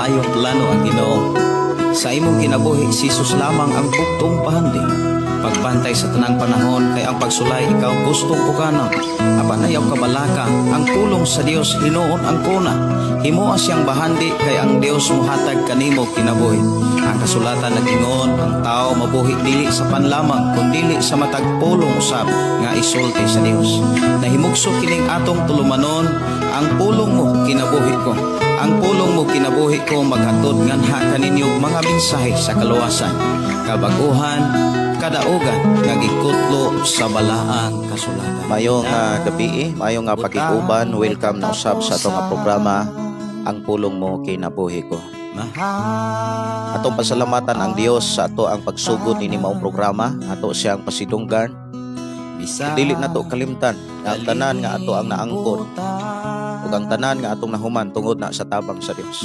maayong plano ang Ginoo. Sa imong kinabuhi, si Jesus lamang ang bugtong bahandi. Pagbantay sa tanang panahon kay ang pagsulay ikaw gustong pukanon. Apan ayaw kabalaka, ang pulong sa Dios hinuon ang kuna. Himoa siyang bahandi kay ang Dios muhatag kanimo kinabuhi. Ang kasulatan nag-ingon, ang tao mabuhi dili sa panlamang kundili sa matag pulong usab nga isulti sa Dios. Nahimugso kining atong tulumanon, ang pulong mo kinabuhi ko. Ang pulong mo kinabuhi ko maghatod nganha kaninyo mga mensahe sa kaluwasan, kabaguhan, kadaugan nga gikutlo sa balaang kasulatan. Maayong gabi, maayong nga pakiguban, welcome na usab sa atong nga programa, Ang Pulong Mo Kinabuhi Ko. Atong pasalamatan ang Dios sa ato ang pagsugod ini maong programa, ato siyang pasidunggan. Dili nato kalimtan nga ang tanan nga ato ang naangkon ug ang tanan nga atong nahuman tungod na sa tabang sa Dios.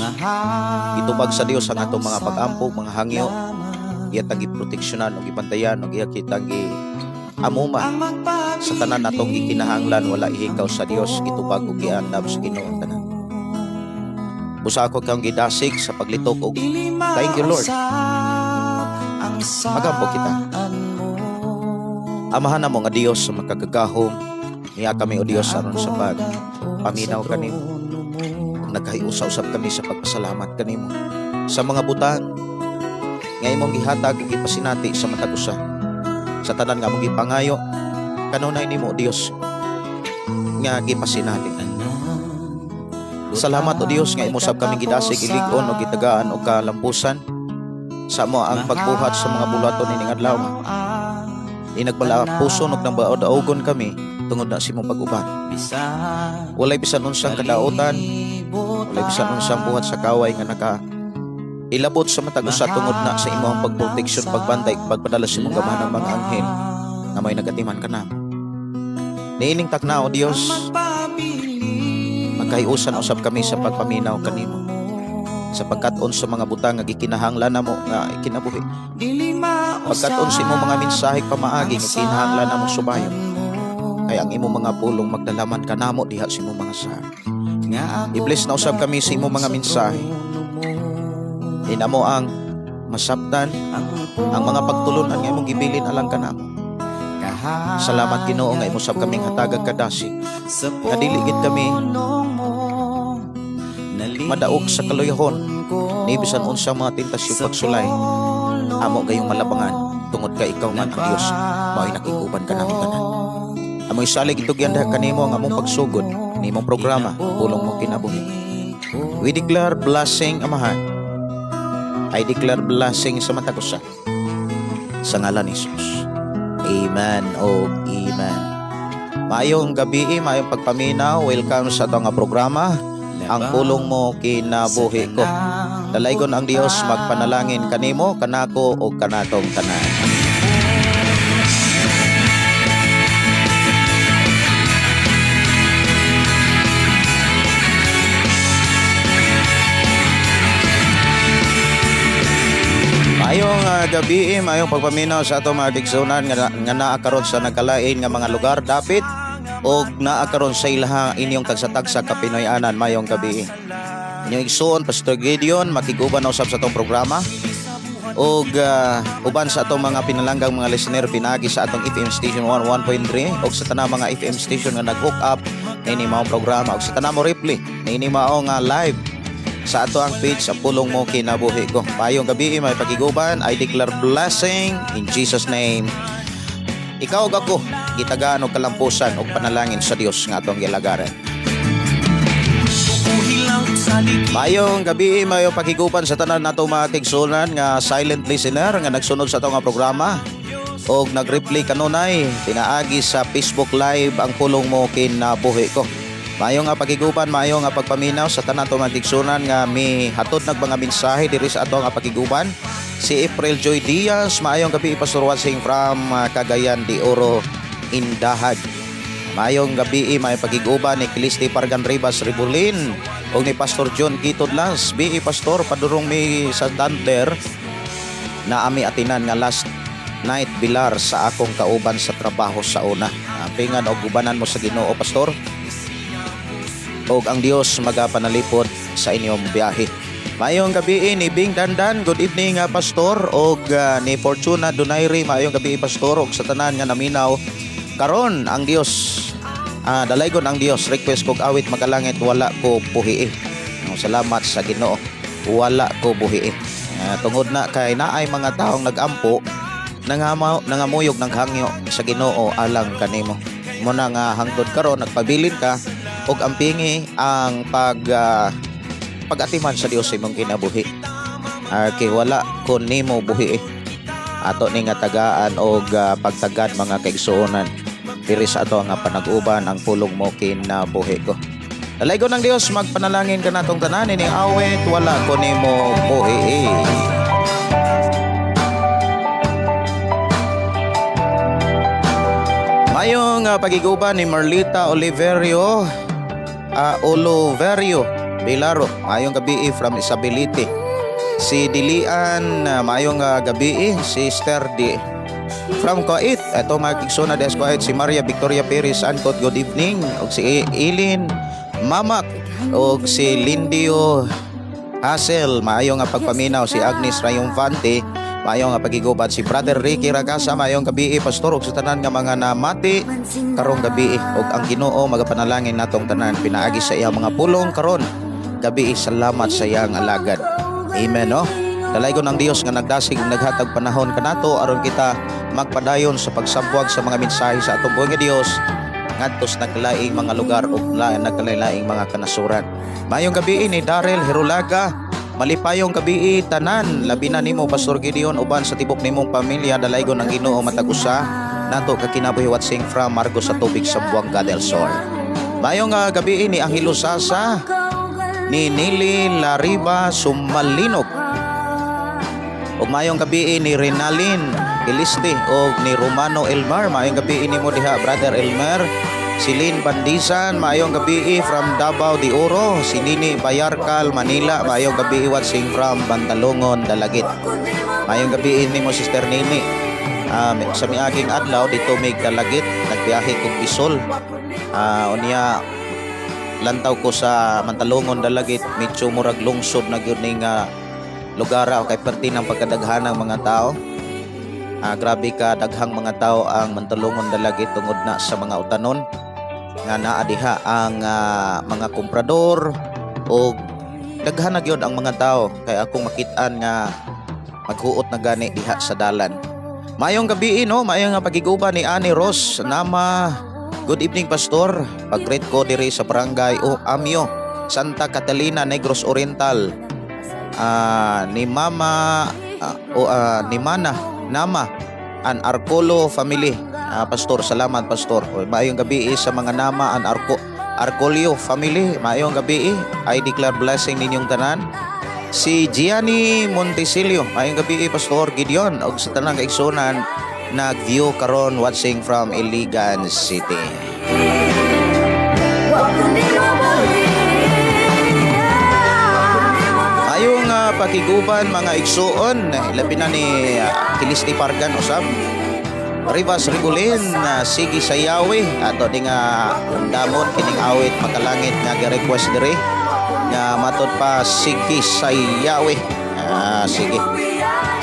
Gitubag sa Dios ang atong mga pag-ampo, mga hangyo, iya tang giproteksyonan ug gibantayan ug iya kitang gi amuma sa tanan natong gikinahanglan. Wala ihikaw sa Dios, gitubag ug giandam sa Ginoo ang tanan. Busa ako kang gidasig sa paglitok og thank you, Lord. Magampo kita. Amahan namo nga Dios sa makagagahom, niya kami, o Dios, aron sa pag paminaw kanimo. Nagkahiusa usab kami sa pagpasalamat kanimo sa mga butang nga imong gihatag ug gipasinati sa matag usa. Sa tanan nga among gipangayo kanunay nimo, o Dios, nga gipasinati. Salamat, o Dios, nga imo sab kami gidasig, ilig-on ug gitagaan og kalampusan sa mo ang pagbuhat sa mga buluhaton nining adlaw. Inagbala puson ug nangbaod-augon kami tungod na sa imong pag-uban. Walay bisan unsang kadautan, walay bisan unsang buhat sa kaway nga naka ilabot sa matag usa tungod na sa imong pagproteksyon, pagbantay, pagpadala sa imong gamhanang mga anghel nga may nagatiman kanamo. Niining takna, O Dios, magkahiusan usab kami sa pagpaminaw kanimo sa pagkat-on sa mga butang nga gikinahanglan namo nga kinabuhi. Pagkat-on sa imong mga mensahe, pamaagi nga kinahanglan namo subayon. Kay ang imong mga pulong magdalaman kanamo diha sa imong mga sala. I-bless na usab kami sa imong mga mensahe. Inamo ang masabtan ang mga pagtulunan nga imong gibilin alang kanamo. Salamat, Ginoo, nga imo sab kaming hatagag kadasig nga dili gid kami madaog sa kaluyahon ni bisan unsang mga tentasyon, pagsulay, amo gayong malabangan tungod kay ikaw man ang Dios mao'y nakiguban kanamong tanan. Among isalig, itugyan diha kanimo ang among pagsugod nimong programa, Pulong Mo Kinabuhi. We declare blessing, Amahan. I declare blessing sa matag usa sa ngalan ni Jesus. Amen o amen. Maayong gabi, maayong pagpaminaw. Welcome sa atong nga programa, Ang Pulong Mo Kinabuhi Ko. Dalaygon ang Dios magpanalangin kanimo, kanako o kanatong tanan. Maayong gabi, maayong pagpaminaw sa atong mga kaigsuonan nga naa karon sa nagkalain nga mga lugar dapit og naa karon sa ilaha inyong tagsa-tagsa ka Pinoy-anan, maayong gabi. Inyong igsuon, Pastor Gideon, makiguban na usab sa atong programa og uban sa atong mga pinalanggang mga listener pinagi sa atong FM station 11.3 og sa tanang mga FM station nga nag-hook up niini maong programa og sa tanang mo replay niini mao nga live sa ato ang page sa Pulong Mo Kinabuhi Ko. Maayong gabi, may pagiguban. I declare blessing in Jesus' name. Ikaw ug ako gitagaan og kalampusan og panalangin sa Dios nga atong gilagaran. Maayong gabi, maayong pakiguban sa tanan nato mga kaigsuonan nga silent listener nga nagsunod sa atong nga programa og nag-replay kanunay pinaagi sa Facebook Live, Ang Pulong Mo Kinabuhi Ko. Maayong nga pagiguban, maayong nga pagpaminaw sa tanan nato mga kaigsuonan nga mi hatod nag mga mensahe diri sa atong nga pakiguban. Si April Joy Diaz, maayong gabi, Pastor Watsing from Cagayan de Oro, Indahag. Maayong gabi, may pagiguban ni Clisti Pargan Rivas Ribulin ug ni Pastor John Gitodlas. Bi Pastor, padurong mi sa Thunder na ami atinan nga last night bilar sa akong kauban sa trabaho sa una. Pingan og ubanan mo sa Ginoo, Pastor. Og ang Dios magapanalipod sa inyong biyahe. Maayong gabi ni Bing Dandan, good evening, Pastor, og ni Fortuna Donaire, maayong gabi, Pastor, og sa tanan nga naminaw karon. Ang Dios, dalaygon ang Dios, request kog awit "Makalangit", "Wala Ko Buhi". No, salamat sa Ginoo, wala ko buhi. Tungod na kay naay mga taong nagampo, nangamaw, nangamuyog, naghangyo sa Ginoo alang kanimo mo na nga hangtod karon nagpabilin ka og ampingi ang pag-atiman sa Dios sa imong kinabuhi. Okay, wala ko nimo buhi. Ato ni nga tagaan og pagtagad, mga kaigsuonan, diri sa ato nga panag-uban, ang pulong mo kinabuhi ko. Dalaygon ng Dios, magpanalangin kanatong tanan ini awit "Wala Ko Nimo Buhi". Mayong pagiguban ni Marlita Oliverio, Oloverio Bilaro. Mayong gabi from Isabelite. Si Dilian, mayong gabi, Sister D. From Kuwait, ito mga kigsuna des Kuwait, si Maria Victoria Perez Ancot, good evening. Og si Ilin Mamak, og si Lindio Hassel, maayo nga pagpaminaw. Si Agnes Rayonfante, maayo nga pagigubat. Si Brother Ricky Ragasa, maayong gabi, Pastor, ug sa tanan nga mga namati karong gabi, ug ang Ginoo magapanalangin natong tanan pinaagi sa iyang mga pulong karon gabi. Salamat sa iyang alagad. Amen, no? Dalaygon ang Dios nga nagdasig ug naghatag panahon kanato aron kita magpadayon sa pagsabwag sa mga mensahe sa atong buhay nga Dios ngadto sa nagkalaing mga lugar ug nagkalaing mga kanasuran. Maayong gabi ni Darrell Herulaga. Malipayong gabi tanan, labi na nimo, Pastor Gideon, uban sa tibok nimong pamilya. Dalaygon ang Ginoo matag usa nato ka kinabuhi, watching from Marcos sa Tubig, Zamboanga del Sur. Maayong gabi ni Angelo Sasa, ni Nili Lariba Sumalinog. Ug maayong gabi ni Renalin Iliste og ni Romano Elmar. Maayong gabi nimo diha, Brother Elmer. Silin Bandisan, maayong gabi from Davao de Oro. Si Nini Bayarcal, Manila, maayong gabi, watching from Bantalongon, Dalagit. Maayong gabi nimo, Sister Nini. Sa miaging adlaw dito mig Dalagit, nagbiyahe kog Bisol. Unya lantaw ko sa Mantalongon, Dalagit, medyo murag lungsod na gyud ning lugar kay perti ng pagkadaghan ng mga tao. Grabe ka daghang mga tao ang Mantalongon, Dalagit tungod na sa mga utanon nga naa diha ang mga komprador o daghan na gyud ang mga tao kay akong makit-an nga maghuot na gani diha sa dalan. Maayong gabi, no, maayong nga pagiguba ni Ani Ros Nama. Good evening, Pastor. Pag-greet ko diri sa barangay o Amio, Santa Catalina, Negros Oriental. Ni Mama o ni Mana Nama an Arcolo family. Pastor, salamat, Pastor. Maayong gabi sa mga Nama an Arcolio family. Maayong gabi. I declare blessing ninyong tanan. Si Gianni Montesilio, maayong gabi, Pastor Gideon, ug sa tanang kaigsunan nag-view karon, watching from Iligan City. Wa ko nimo buhi. Ayong pakiguban, mga igsuon, labi na ni Kilisti Pargan usab. Rivas Rigulin na "Sige sa Yahweh", ato di nga damon kining awit "Makalangit" nga gi-request diri nga matod pa "Sige sa Yahweh". Sige.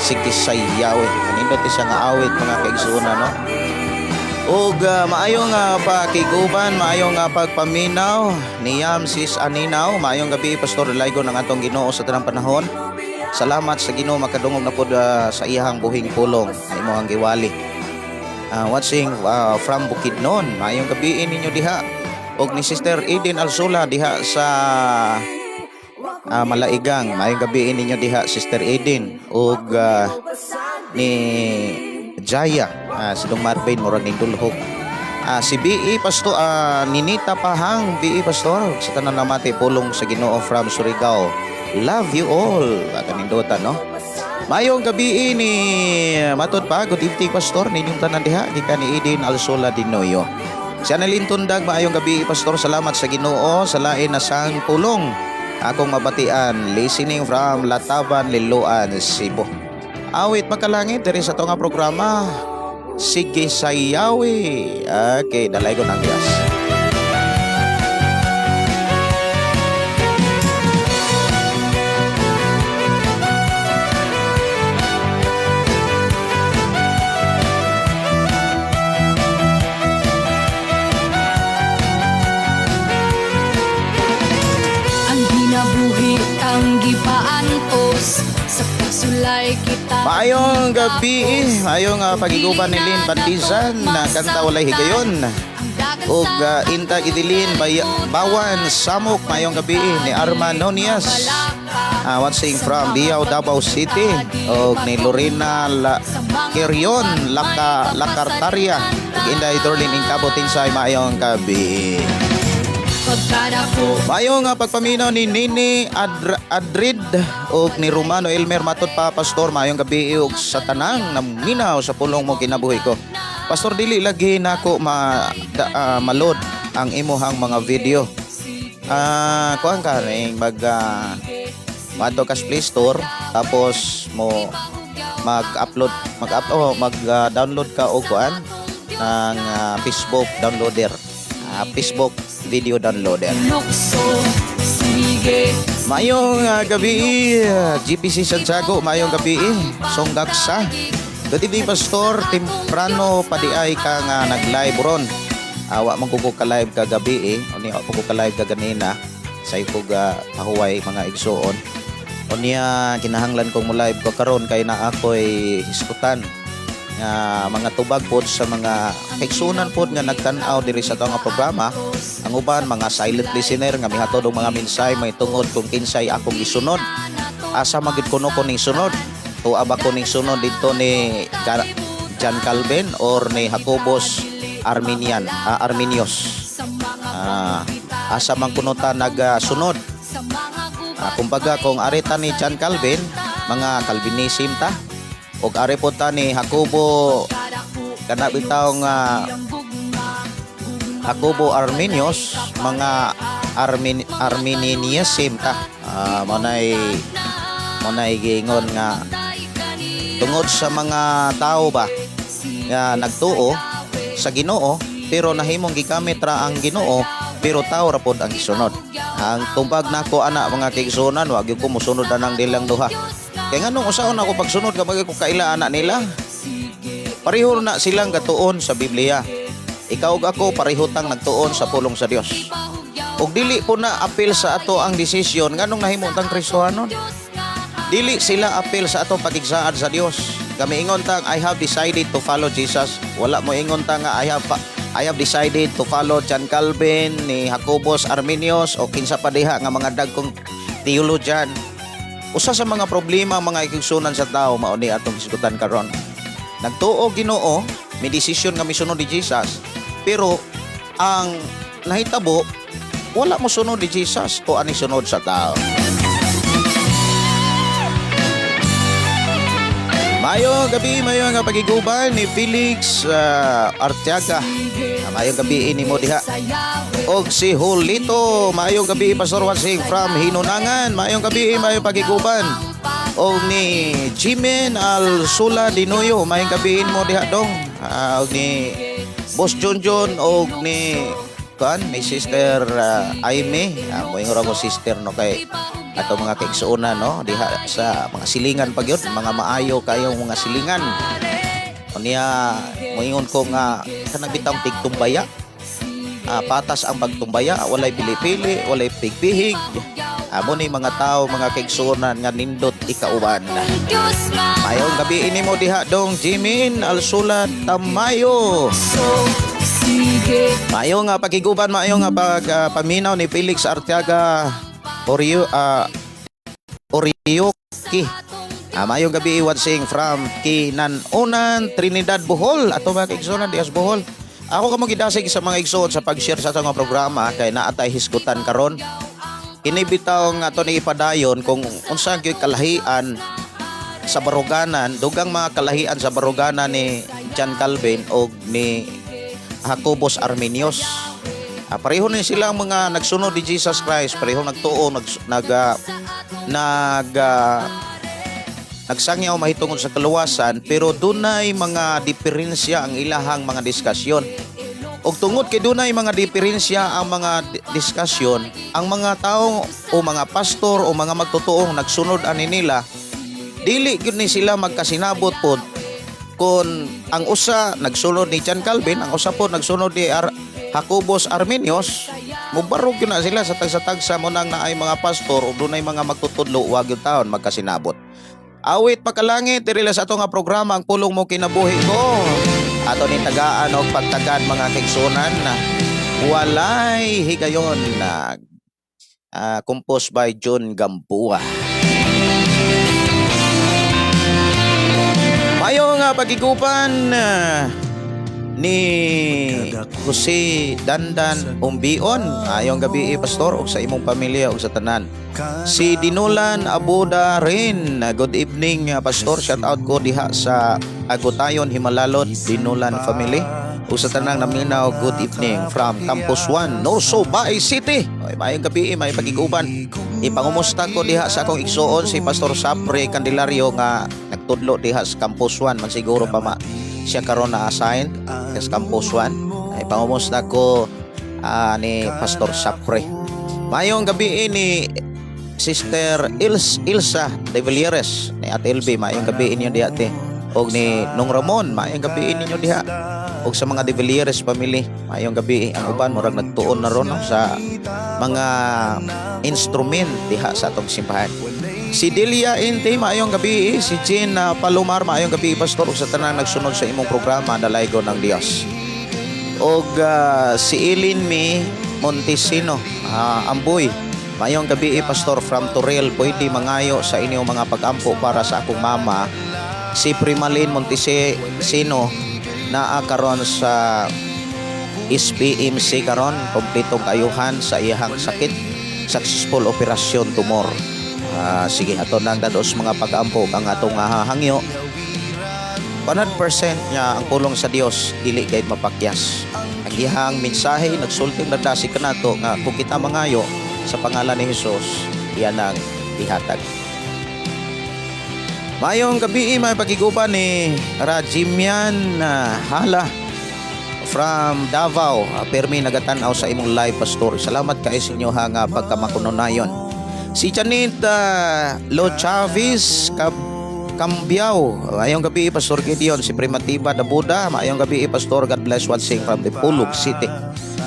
"Sige sa Yahweh". Kanindot siya nga awit, mga kaigsuonan, no. Ug maayong pakiguban, maayong pagpaminaw ni Yam Sis Aninaw, maayong gabi, Pastor. Dalaygon ang atong Ginoo sa tanang panahon. Salamat sa Ginoo, makadungog na pod sa iyang buhing pulong na imong giwali. Watching from Bukidnon. Maayong gabi ninyo diha. Og ni Sister Eden Alsula diha sa Malaigang. Maayong gabi ninyo diha, Sister Eden. Og ni Jaya, si Dong Marvin murag ning dulhog. Si BE Pastor, Ninita Pahang, BE Pastor, sa tanan namati pulong sa Ginoo from Surigao. Love you all. Kanindota, no? Mayong gabi ni matod pa, good evening, Pastor, ninyong tanan diha gikan ni Eden Alsola Dinoyo. Si Annalyn Tundag, maayong gabi, Pastor, salamat sa Ginoo sa lain na sang pulong akong mabatian, listening from Lataban, Liloan, Cebu. Awit "Makalangit" diri sa ato nga programa. "Sige sa Yahweh". Okay, dalaygon ang Diyos. Walay kita. Maayong gabi, maayong pagiguban ni Lynn Bandizan na kanta "Walay Higayon". Ug Inta Idilin Bawan Samok, maayong gabi ni Arman Nonias. Watching from Diao, Davao City. Og ni Lorena La Kerion Laka Lakartaria. Ug Inday Dorlin Ingkabo Tinsay, maayong gabi. Pagkarako. Maayong pagpaminaw ni Nini Adrid ug ni Romano Elmer Matod pa. Pastor, maayong gabi ug sa tanang naminaw sa pulong mo kinabuhi ko. Pastor, dili lagi nako ma-load ang imuhang mga video. Kuan ka ning mag maadto ka sa Play Store, tapos mo mag-upload mag up oh, mag-download ka og kuan ng Facebook downloader. Facebook video downloader. Lukso. Sige. Maayong gabi, GPC Santiago, maayong gabi, Songgaksa. Good evening, Pastor. Temprano pa diay ka nga nag-live ron. Awa man ko ka live kagabi eh. Unya wa ko ka live kaganina. Say ko ga pahuway, mga igsuon. Unya kinahanglan kong mo live ko karon kay na ako'y hisgutan nga mga tubag pod sa mga kaigsunan pod nga nagtan-aw diri sa atong nga programa. Ang uban mga silent listener nga mihatod og mga mensahe may tungod kung kinsay akong gisunod, asa magid kuno ko ning sunod, tuwa ba ko ning sunod dito ni John Calvin or ni Jacobus Arminian, Arminius, asa man kuno ta nagasunod. Kumbaga kung ari ta ni John Calvin, mga Calvinism ta, ug ari po ta ni Jacobo kana bitaw nga Jacobo Arminius, mga Arminianism ta. Mo nay giingon nga tungod sa mga tao ba nga nagtuo sa Ginoo pero nahimong gigamit ra ang Ginoo, pero tao ra pod ang gisunod. Ang tumbag nako ana, mga kaigsuonan, wa gyud ko mosunod anang nilang duha. Kay nganong usaon ako pagsunod kapag ko kaila ana nila? Pareho na silang gatuon sa Biblia. Ikaw ug ako pareho tang nagtuon sa pulong sa Dios. Ug dili po na apil sa ato ang desisyon, nganong nahimo tang Kristohanon? Dili sila apil sa atong pakigsaad sa Dios. Kami ingon tang "I have decided to follow Jesus." Wala mo ingon ta nga "I have decided to follow John Calvin, ni Jacobus Arminius o kinsa pa diha nga mga dagkong theologian." Usa sa mga problema, mga igsunan, sa tao mao ni atong hisgutan karon. Nagtuo Ginoo, may desisyon nga misunod ni Jesus, pero ang nahitabo wala mo sunod ni Jesus o ani sunod sa tao. Maayong gabi, maayong nga pagiguban ni Felix Arteaga. Maayong gabi ini mo diha. Og si Julito, maayong gabi, Pastor Wansing from Hinunangan. Maayong gabi, maayong pagiguban. Og ni Jimen Al Sula Dinoyo, maayong gabi mo diha dong. Og ni Boss Junjun og ni kan ni Sister Aimee, moingon ko sister no kay ato mga kaigsuonan no diha sa mga silingan pa gyud, mga maayo kayong mga silingan. Unya moingon ko nga kanang bitang tigtumbaya, patas ang pagtumbaya, walay pili-pili, walay pigpihig. Amo ni mga tao, mga kaigsuonan, nga nindot ikauban. Diyos nga. Maayong gabi ini mo diha dong Jimin Alsula Tamayo. So, sige. Maayo nga pagiguban, maayo nga pag paminaw ni Felix Arteaga Orio Orioki. Maayong gabi, watching from Kinanunan, Trinidad, Bohol. Ato mga kaigsuonan dias Bohol. Ako kamo gidasig sa mga igsoon sa pag-share sa atong mga programa kay naa tay hisgutan karon. Kini bitaw nga ato ni ipadayon kung unsa gyud kalahian sa baruganan, dugang mga kalahian sa baruganan ni John Calvin o ni Jacobus Arminius. Pareho ni silang mga nagsunod ni Jesus Christ, pareho nagtuo, nag nag ah, nag ah, nagsangyaw mahitungod sa kaluwasan, pero dunay mga diferensya ang ilahang mga diskusyon. Og tungod kay dunay mga diferensya ang mga diskusyon, ang mga tao o mga pastor o mga magtutuong nagsunod ani nila, dili gyud ni sila magkasinabot pod kung ang usa nagsunod ni John Calvin, ang usa po nagsunod ni Jacobus Arminius, mubarog yun na sila sa tagsa-tagsa mo nang naay mga pastor o dunay mga magtutudlo, wag yung taon magkasinabot. Awit Makalangit, diri sa ato nga programa, Ang Pulong Mo Kinabuhi Ko. Ato ni tagaan og pagtagad, mga kaigsuonan, "Walay Higayon" na composed by John Gamboa. Mayo nga pagigupan ni Jose Dandan Umbion. Ayong gabi, pastor, ug sa imong pamilya ug sa tanan. Si Dinulan Abuda rin. Good evening, pastor. Shout out ko diha sa Agotayon, Himalalod, Dinulan family. Ug sa tanang naminaw, good evening from Campus 1, Norso, Baay City. Ay, maayong gabi, may pagiguban. Ipangumusta ko diha sa akong igsuon si Pastor Sapre Candelario nga nagtudlo diha sa Campus 1 man. Siguro pa ma siya karon na assign sa Campus 1. Ay, pangumusta ko ni Pastor Sapre. Mayong gabi ni Sister Ilsa de Villieres, ni Ate LB, maayong gabi inyo diha, te. Og ni Nong Ramon, maayong gabi ninyo diha. Og sa mga de Villieres family, maayong gabi. Ang uban murag nagtuon na ron, no, sa mga instrument diha sa atong simbahan. Si Delia Inte, maayong gabi. Si Jean Palomar, maayong gabi, pastor, ug sa tanang nagsunod sa imong programa, dalaygon ng Dios. Og si Ilin Mi Montesino, Amboy. Maayong gabi, pastor, from Toril. Pwede mangayo sa inyong mga pagampo para sa akong mama, si Primalin Montesino, naa karon sa SPMC karon, kompletong kaayuhan sa iyahang sakit, successful operasyon tumor. Sige, ato nang dados mga pagampo ang atong hangyo. 100% nga ang pulong sa Dios dili gayud mapakyas. Ang iyang mensahe nagsulti nagdasi kanato nga kung kita mangayo sa pangalan ni Hesus, iyan ang ihatag. Mayong gabi, may pagiguban ni Rajimian Hala from Davao. Permi nagatan-aw sa imong live, pastor. Salamat kay sa inyo ha nga pagkamakununayon. Si Janet Lo Chavez Cambiao. Maayong gabi, Pastor Gideon. Si Primatiba Dabuda. Maayong gabi, Pastor. God bless, watching from the Pulog City.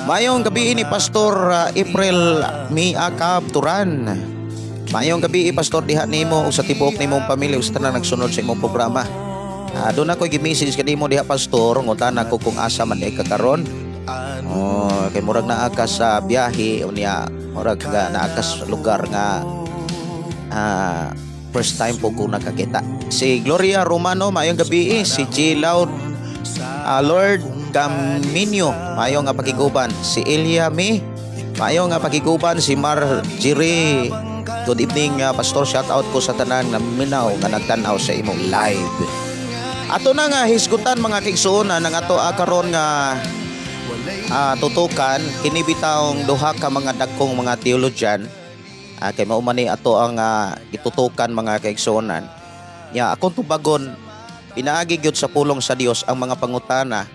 Maayong gabi ni Pastor April Miakab Turan. Maayong gabi, Pastor, diha nimo ug sa tibuok nimong pamilya ug sa tanang nagsunod sa imong programa. Doon ako gi-message kanimo diha, pastor, ngutana ko kung asa man ka karon. Oh, kay murag naa ka sa biyahe unya murag nga naa ka sa lugar nga first time po ko nakakita. Si Gloria Romano, maayong gabi eh. Si G. Loud Lord Caminio, maayong nga pakiguban. Si Elia Mi, maayong nga pakiguban. Si Marjorie. Good evening, pastor. Shout out ko sa tanan nga minaw nga nagtan-aw sa imong live. Ato na nga hisgutan, mga kaigsuonan, ang ato karon nga tutukan kini bitawng duha ka mga dagkong mga theologian, kay mao man ni ato ang gitutukan, mga kaigsuonan. Ya akong tubagon pinaagi gyud sa pulong sa Dios ang mga pangutana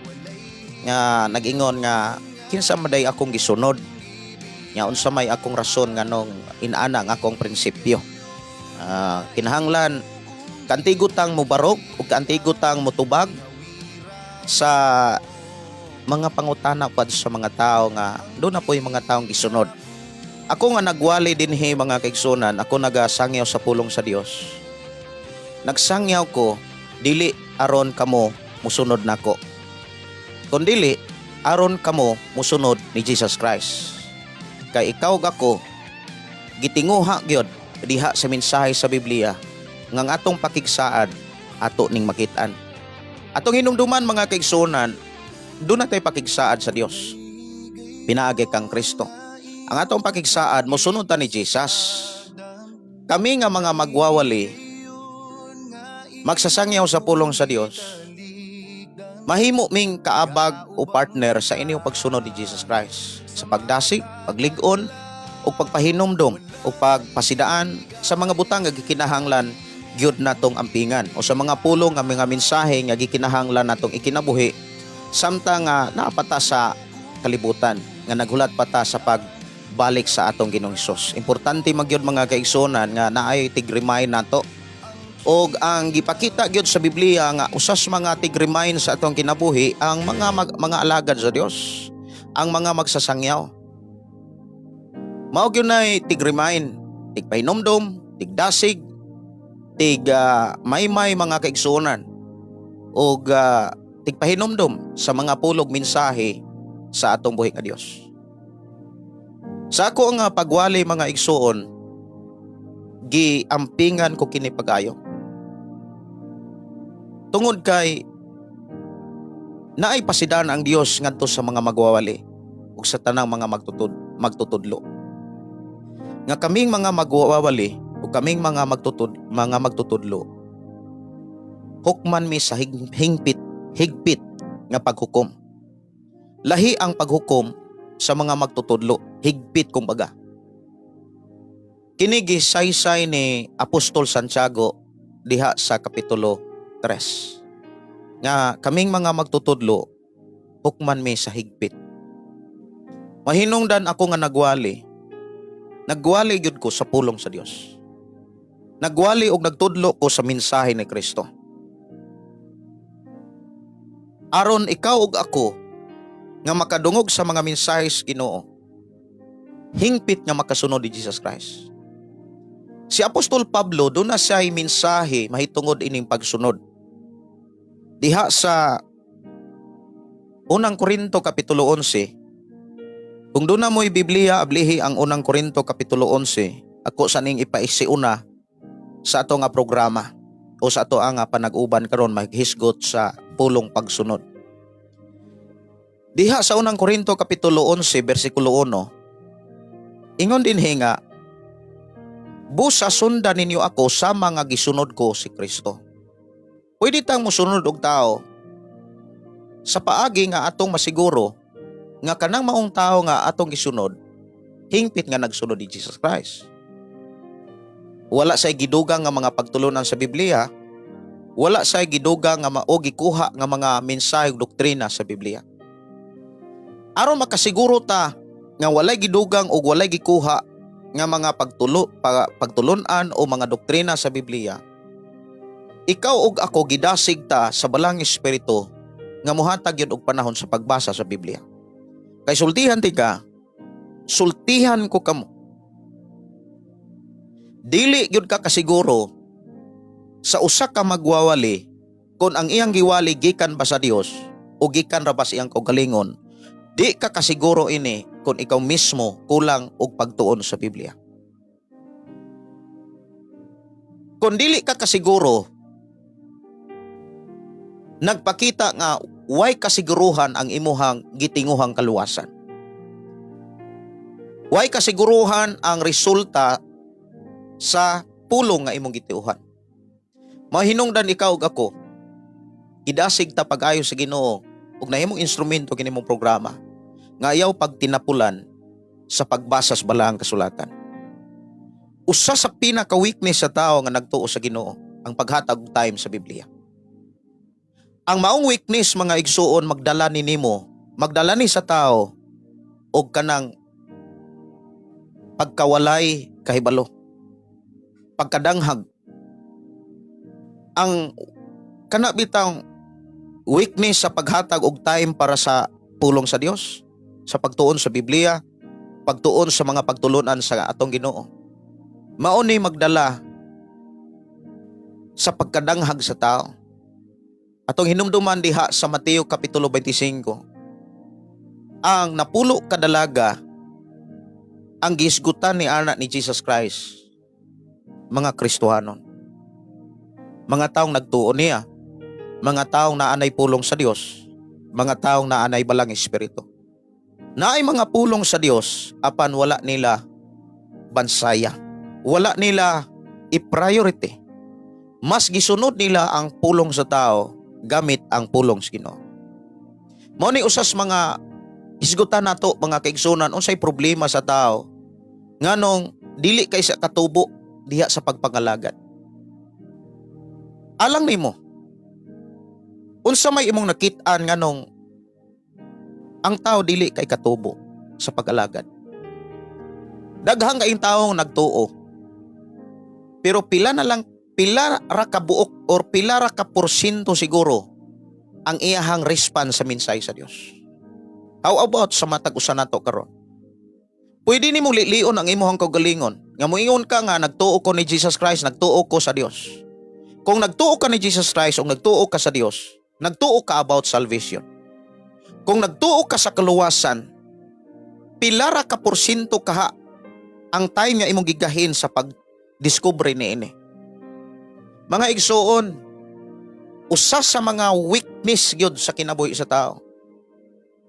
nga nag-ingon nga kinsa man day akong gisunod, nga unsa may akong rason nganong inana ang akong prinsipyo. Kinahanglan kaantigo tang mobarog ug kaantigo tang motubag sa mga pangutana pad sa mga tao nga doon na po yung mga taong gisunod. Ako nga nagwali dinhi, mga kaigsunan, ako nagasangyaw sa pulong sa Dios. Nagsangyaw ko dili aron kamo musunod nako, kundili aron kamo musunod ni Jesus Christ. Kay ikaw ug ako gitinguha gyud diha sa mensahe sa Biblia nga ang atong pakigsaad ato ning makit-an. Atong hinumduman, mga kaigsunan, doon na tayo pakigsaad sa Dios pinaagi kang Kristo. Ang atong pakigsaad, mosunod ta ni Jesus. Kami nga mga magwawali, magsasangyaw sa pulong sa Dios, mahimo ming kaabag o partner sa inyong pagsunod ni Jesus Christ sa pagdasig, paglig-on o pagpahinumdom o pagpasidaan sa mga butang nga gikinahanglan gyud natong ampingan o sa mga pulong nga mga mensahe nga gikinahanglan natong ikinabuhi samtang nga naapata sa kalibutan nga naghulat pa ta sa pagbalik sa atong Ginoong Hesus. Importante magyud, mga kaigsuonan, nga naay tig-remind nato. Og ang gipakita gyud sa Biblia nga usas mga tig-remind sa atong kinabuhi ang mga alagad sa Dios, ang mga magsasangyaw. Mao gyud nay tig-remind, tigpahinumdom, tigdasig. Tig maymay, mga kaigsuonan, og tigpahinomdom sa mga pulong mensahe sa atong buhi nga Dios. Sa ako nga pagwali, mga igsuon, giampingan ko kini pag-ayo. Tungod kay naay pasidan ang Dios ngadto sa mga magwawali ug sa tanang mga magtutudlo. Nga kaming mga magwawali ug kaming mga magtutudlo, hukman mi sa higpit nga paghukom. Lahi ang paghukom sa mga magtutudlo, higpit kumbaga. Kini gisaysay ni Apostol Santiago diha sa kapitulo 3. Nga kaming mga magtutudlo, hukman mi sa higpit. Mahinungdan ako nga nagwali. Nagwali gyud ko sa pulong sa Dios. Nagwali og nagtudlo ko sa mensahe ni Kristo. Aron ikaw ug ako nga makadungog sa mga mensahe sa Ginoo, hingpit nga makasunod ni Jesus Christ. Si Apostol Pablo, duna siya mensahe mahitungod ining pagsunod. Diha sa Unang Korinto kapitulo 11, kung duna mo'y Biblia, ablihi ang Unang Korinto kapitulo 11, ako sa ning ipaisiuna sa ato nga programa o sa ato nga panag-uban karon, maghisgot sa pulong pagsunod. Diha sa Unang Korinto kapitulo 11 bersikulo 1, ingon dinhi nga, "Busa sundan ninyo ako sa mga gisunod ko si Kristo." Pwede tang mosunod og tao sa paagi nga atong masiguro nga kanang maong tao nga atong gisunod, hingpit nga nagsunod ni Jesus Christ. Wala say gidugang nga mga pagtulunan sa Biblia, wala say gidugang nga mao gikuha nga mga mensahe ug doktrina sa Biblia. Aron makasiguro ta nga walay gidugang o walay gikuha nga mga pagtulunan o mga doktrina sa Biblia, ikaw ug ako gidasig ta sa Balaang Espiritu nga mohatag yun og panahon sa pagbasa sa Biblia. Kay sultihan tika, sultihan ko kamo. Dili gyud ka kasiguro sa usa ka magwawali kung ang iyang giwali gikan ba sa Dios o gikan ra ba sa iyang kaugalingon. Di ka kasiguro ini kung ikaw mismo kulang og pagtuon sa Biblia. Kung dili ka kasiguro, nagpakita nga way kasiguruhan ang imuhang gitinguhang kaluwasan. Way kasiguruhan ang resulta sa pulong nga imong gitiuhan. Mahinungdan ikaw ug ako, gidasig ta pag-ayo sa Ginoo ug nahimong instrumento kini mong programa nga ayaw pagtinapulan sa pagbasa sa Balaang Kasulatan. Usa sa pinaka-weakness sa tao nga nagtuo sa Ginoo ang paghatag og time sa Biblia. Ang maong weakness, mga igsuon, magdala ni nimo, magdala ni sa tao og kanang pagkawalay kahibalo, pagkadanghag. Ang kana bitang weakness sa paghatag og time para sa pulong sa Dios, sa pagtuon sa Biblia, pagtuon sa mga pagtulunan sa atong Ginoo. Mao ni magdala sa pagkadanghag sa tao. Atong hinumduman diha sa Mateo kapitulo 25. Ang 10 ka dalaga ang gihisgutan ni ana ni Jesus Christ, mga Kristohanon. Mga taong nagtuo niya, mga taong naanay pulong sa Dios, mga taong naanay Balaang Espiritu. Naay mga pulong sa Dios apan wala nila bansaya. Wala nila i-priority. Mas gisunod nila ang pulong sa tao gamit ang pulong sa Ginoo. Mao ni usas mga hisgutan nato, mga kaigsunan, unsay problema sa tao nganong dili kay sa katubo diha sa pagpangalagad. Alang nimo, unsa may imong nakit-an nganong ang tao dili kay katubo sa pag-alagad? Daghang kaing taong nagtuo. Pero pila na lang, pila ra ka buok or pila ra ka porsyento siguro ang iyahang response sa mensahe sa Dios. How about sa matag usa nato karon? Pwede nimo lilion ang imong kaugalingon. Nga moingon ka nga nagtuo ko ni Jesus Christ, nagtuo ko sa Dios. Kung nagtuo ka ni Jesus Christ o nagtuo ka sa Dios, nagtuo ka about salvation. Kung nagtuo ka sa kaluwasan, pila ra ka porsyento kaha ang time nga imong gigahin sa pag-discover niini? Mga igsuon, usa sa mga weakness gyud sa kinabuhi sa tao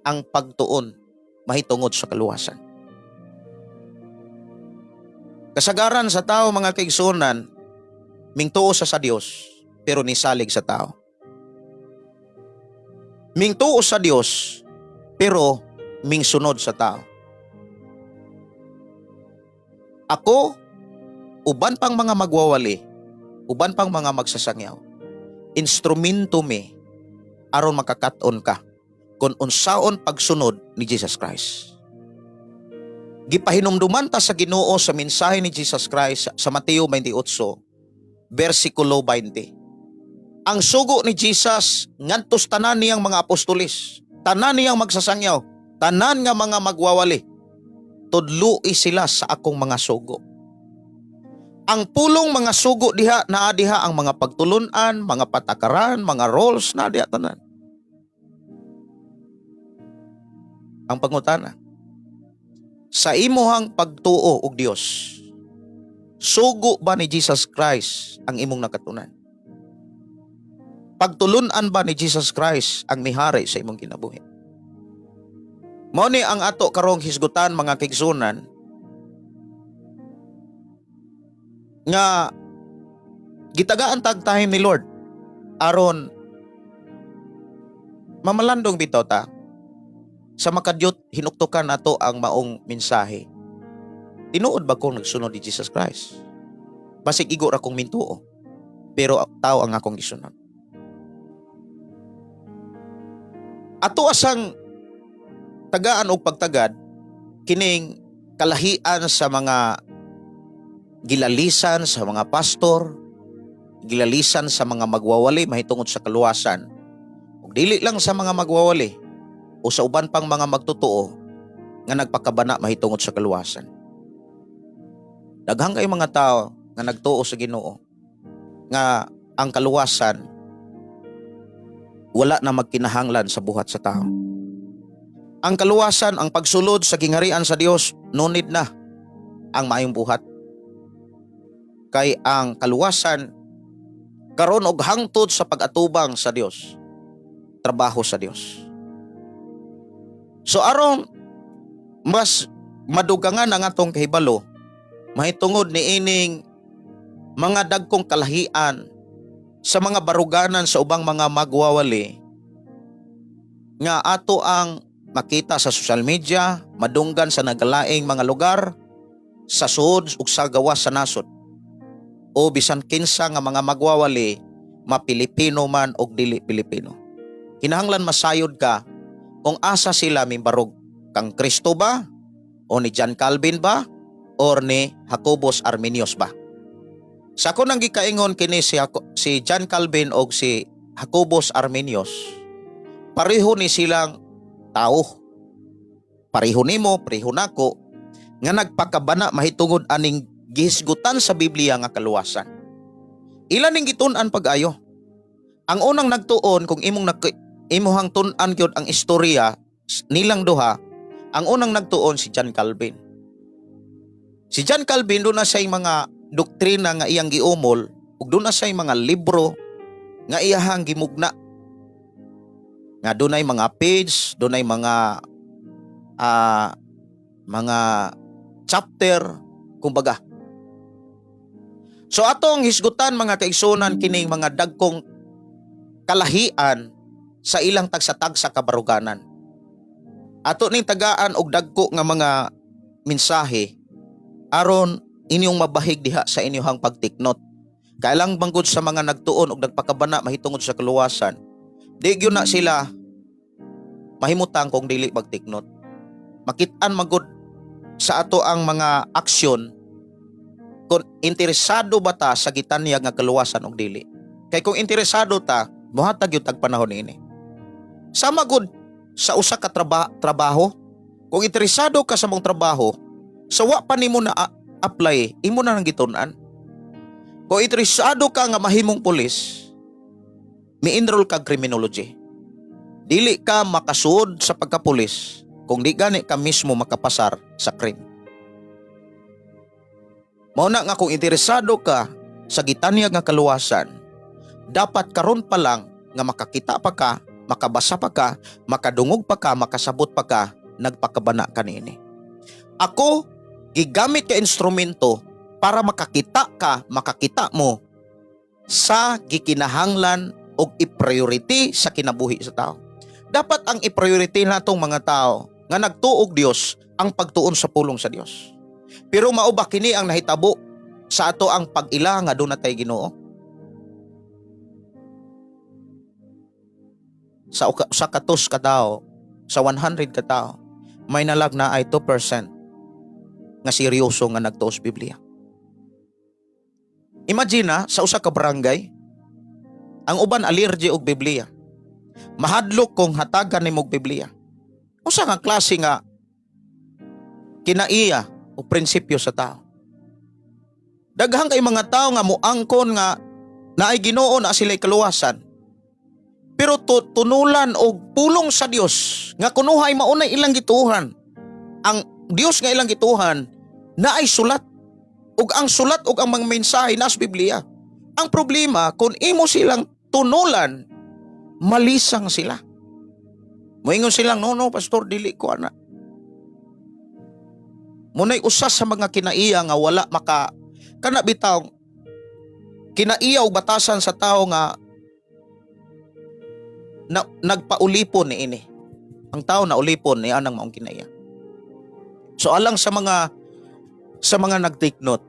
ang pagtuon mahitungod sa kaluwasan. Kasagaran sa tao, mga kaigsuonan, mingtuo sa Dios pero nisalig sa tao. Mingtuo sa Dios pero mingsunod sa tao. Ako, uban pang mga magwawali, uban pang mga magsasangyaw, instrumento mi aron makakat-on ka kung unsaon pagsunod ni Jesus Christ. Gipahinumduman ta sa Ginoo sa mensahe ni Jesus Christ sa Mateo 28 versikulo 20. Ang sugo ni Jesus ngadto sa tanan niyang mga apostoles, tanan niyang magsasangyaw, tanan nga mga magwawali, "Tudloi sila sa akong mga sugo." Ang pulong mga sugo diha, naa diha ang mga pagtulunan, mga patakaran, mga roles na diha tanan. Ang pangutana, sa imuhang pagtuo og Dios, sugo ba ni Jesus Christ ang imong nakatunan? Pagtulunan ba ni Jesus Christ ang mihari sa imong kinabuhi? Mao ni ang ato karong hisgutan, mga kaigsuonan, nga gitagaan tag time ni Lord aron mamalandong bitaw ta sa makadyot hinuktukan nato ang maong mensahe. Tinuod ba kong nagsunod ni Jesus Christ? Basig igo ra kong mintuo, pero tao ang akong gisunod. Ato asang tagaan og pagtagad kining kalahian sa mga gilalisan sa mga pastor, gilalisan sa mga magwawali mahitungod sa kaluwasan. Ug dili lang sa mga magwawali o sa uban pang mga magtotoo nga nagpakabana mahitungod sa kaluwasan. Daghang kay mga tao nga nagtuo sa Ginoo nga ang kaluwasan wala na magkinahanglan sa buhat sa tao. Ang kaluwasan, ang pagsulod sa gingharian sa Dios, no need na ang maayong buhat. Kay ang kaluwasan karon og hangtod sa pag-atubang sa Dios, trabaho sa Dios. So aron mas madugangan ang atong kahibalo mahitungod ni ining mga dagkong kalahian sa mga baruganan sa ubang mga magwawali nga ato ang makita sa social media, madunggan sa nagalaing mga lugar, sa sud ug sa gawas sa nasod, o bisan kinsa nga mga magwawali, ma-Pilipino man og dili Pilipino. Kinahanglan masayod ka kung asa sila mimbarog, kang Kristo ba o ni John Calvin ba or ni Jacobus Arminius ba? Sa ako nang gikaingon kini si John Calvin og si Jacobus Arminius, pareho ni silang tao. Pareho nimo, pareho nako nga nagpakabana mahitungod aning gihisgutan sa Biblia nga kaluwasan. Ilan ning gitun-an pag-ayo? Ang unang nagtuon, kung imuhang tun-an gyud ang istorya nilang duha, ang unang nagtuon si John Calvin. Si John Calvin, duna siya'y mga doktrina nga iyang giumol ug duna siya'y mga libro nga iyahang gimugna. Nga dunay mga page, dunay mga chapter kumbaga. So atong hisgutan, mga kaigsunan, kining mga dagkong kalahian sa ilang tagsa-tagsa kabaruganan. Ato ning tagaan og dagko nga mga mensahe aron inyong mabahig diha sa inyong pagtiknot. Kailang bangod sa mga nagtuon og nagpakabana mahitungod sa kaluwasan, di gyud na sila mahimutang kung dili magtiknot. Makit-an magod sa ato ang mga aksyon kung interesado ba ta sa gitanyag nga kaluwasan og dili. Kay kung interesado ta, mohatag gyud tag panahon ini. Sama gud sa usa ka trabaho, kung interesado ka sa mong trabaho, sa wa pa nimo na apply, imo na nang gitun-an. Kung interesado ka nga mahimong pulis, mi-enroll ka criminology. Dili ka makasuod sa pagkapulis kung di gani ka mismo makapasar sa crime. Mao na nga kung interesado ka sa gitanyag nga kaluwasan, dapat karon pa lang nga makakita pa ka, makabasa pa ka, makadungog pa ka, makasabot pa ka, nagpakabana ka niini. Ako, gigamit ka instrumento para makakita ka, makakita mo sa gikinahanglan og i-priority sa kinabuhi sa tao. Dapat ang i-priority natong mga tao nga nagtuog Dios ang pagtuon sa pulong sa Dios. Pero mao ba kini ang nahitabo sa ato ang pag-ila nga doon natay Ginoo? Sa katos ka tao, sa 100 ka tao, may nalag na ay 2% nga seryoso nga nagtuos Biblia. Imagine na, sa usa ka barangay, ang uban allergy og Biblia. Mahadlok kung hatagan nimo og Biblia. Usa ka klase nga kinaiya o prinsipyo sa tao. Daghang kay mga tao nga muangkon nga naay Ginoo na sila'y kaluwasan. Pero tunulan og pulong sa Dios nga kunuhay maunay ilang gituhan. Ang Dios nga ilang gituhan naay sulat, ug ang sulat ug ang mga mensahe nasa Biblia. Ang problema, kung imo silang tunulan, malisang sila. Moingon silang, "No, no, pastor, dili ko ana." Munay usa sa mga kinaiya nga wala maka kana bitaw kinaiya og batasan sa tao nga na, nagpaulipon ni ini. Ang tao na ulipon ni anang maong kinaiya. So alang sa mga nag-take note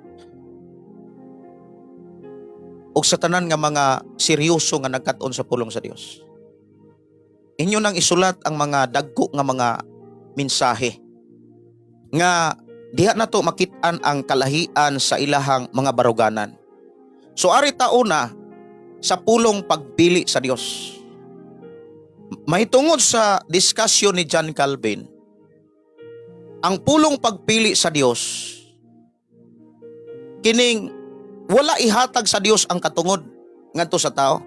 og sa tanan nga mga seryoso nga nagkat-on sa pulong sa Dios, inyo nang isulat ang mga dagko nga mga mensahe nga diha nato makit-an ang kalahian sa ilahang mga baruganan. So ari ta una sa pulong pagpili sa Dios. Mahitungod sa discussion ni John Calvin, ang pulong pagpili sa Dios kining wala ihatag sa Dios ang katungod ngadto sa tao.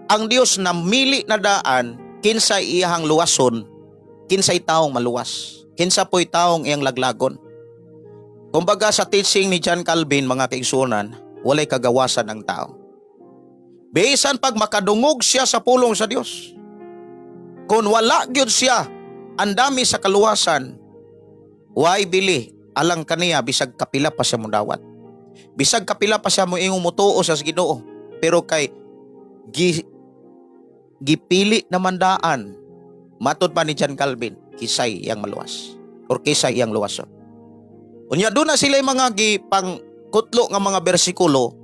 Ang Dios namili na daan kinsay iyahang luwason, kinsay taong maluwas, kinsa po'y taong iyang laglagon. Kumbaga sa teaching ni John Calvin, mga kaigsunan, walay kagawasan ang tao. Bisan pag makadungog siya sa pulong sa Dios, kung wala gyud siya andami sa kaluwasan, way bili alang kaniya bisag kapila pa siya mudawat. Bisag kapila pa siya mo ingong mutuo sa Ginoo, pero kay gipili naman daan, matod pa ni John Calvin, kisay iyang maluwas or kisay iyang luwason. Unya doon na sila yung mga gipang kutlo nga mga bersikulo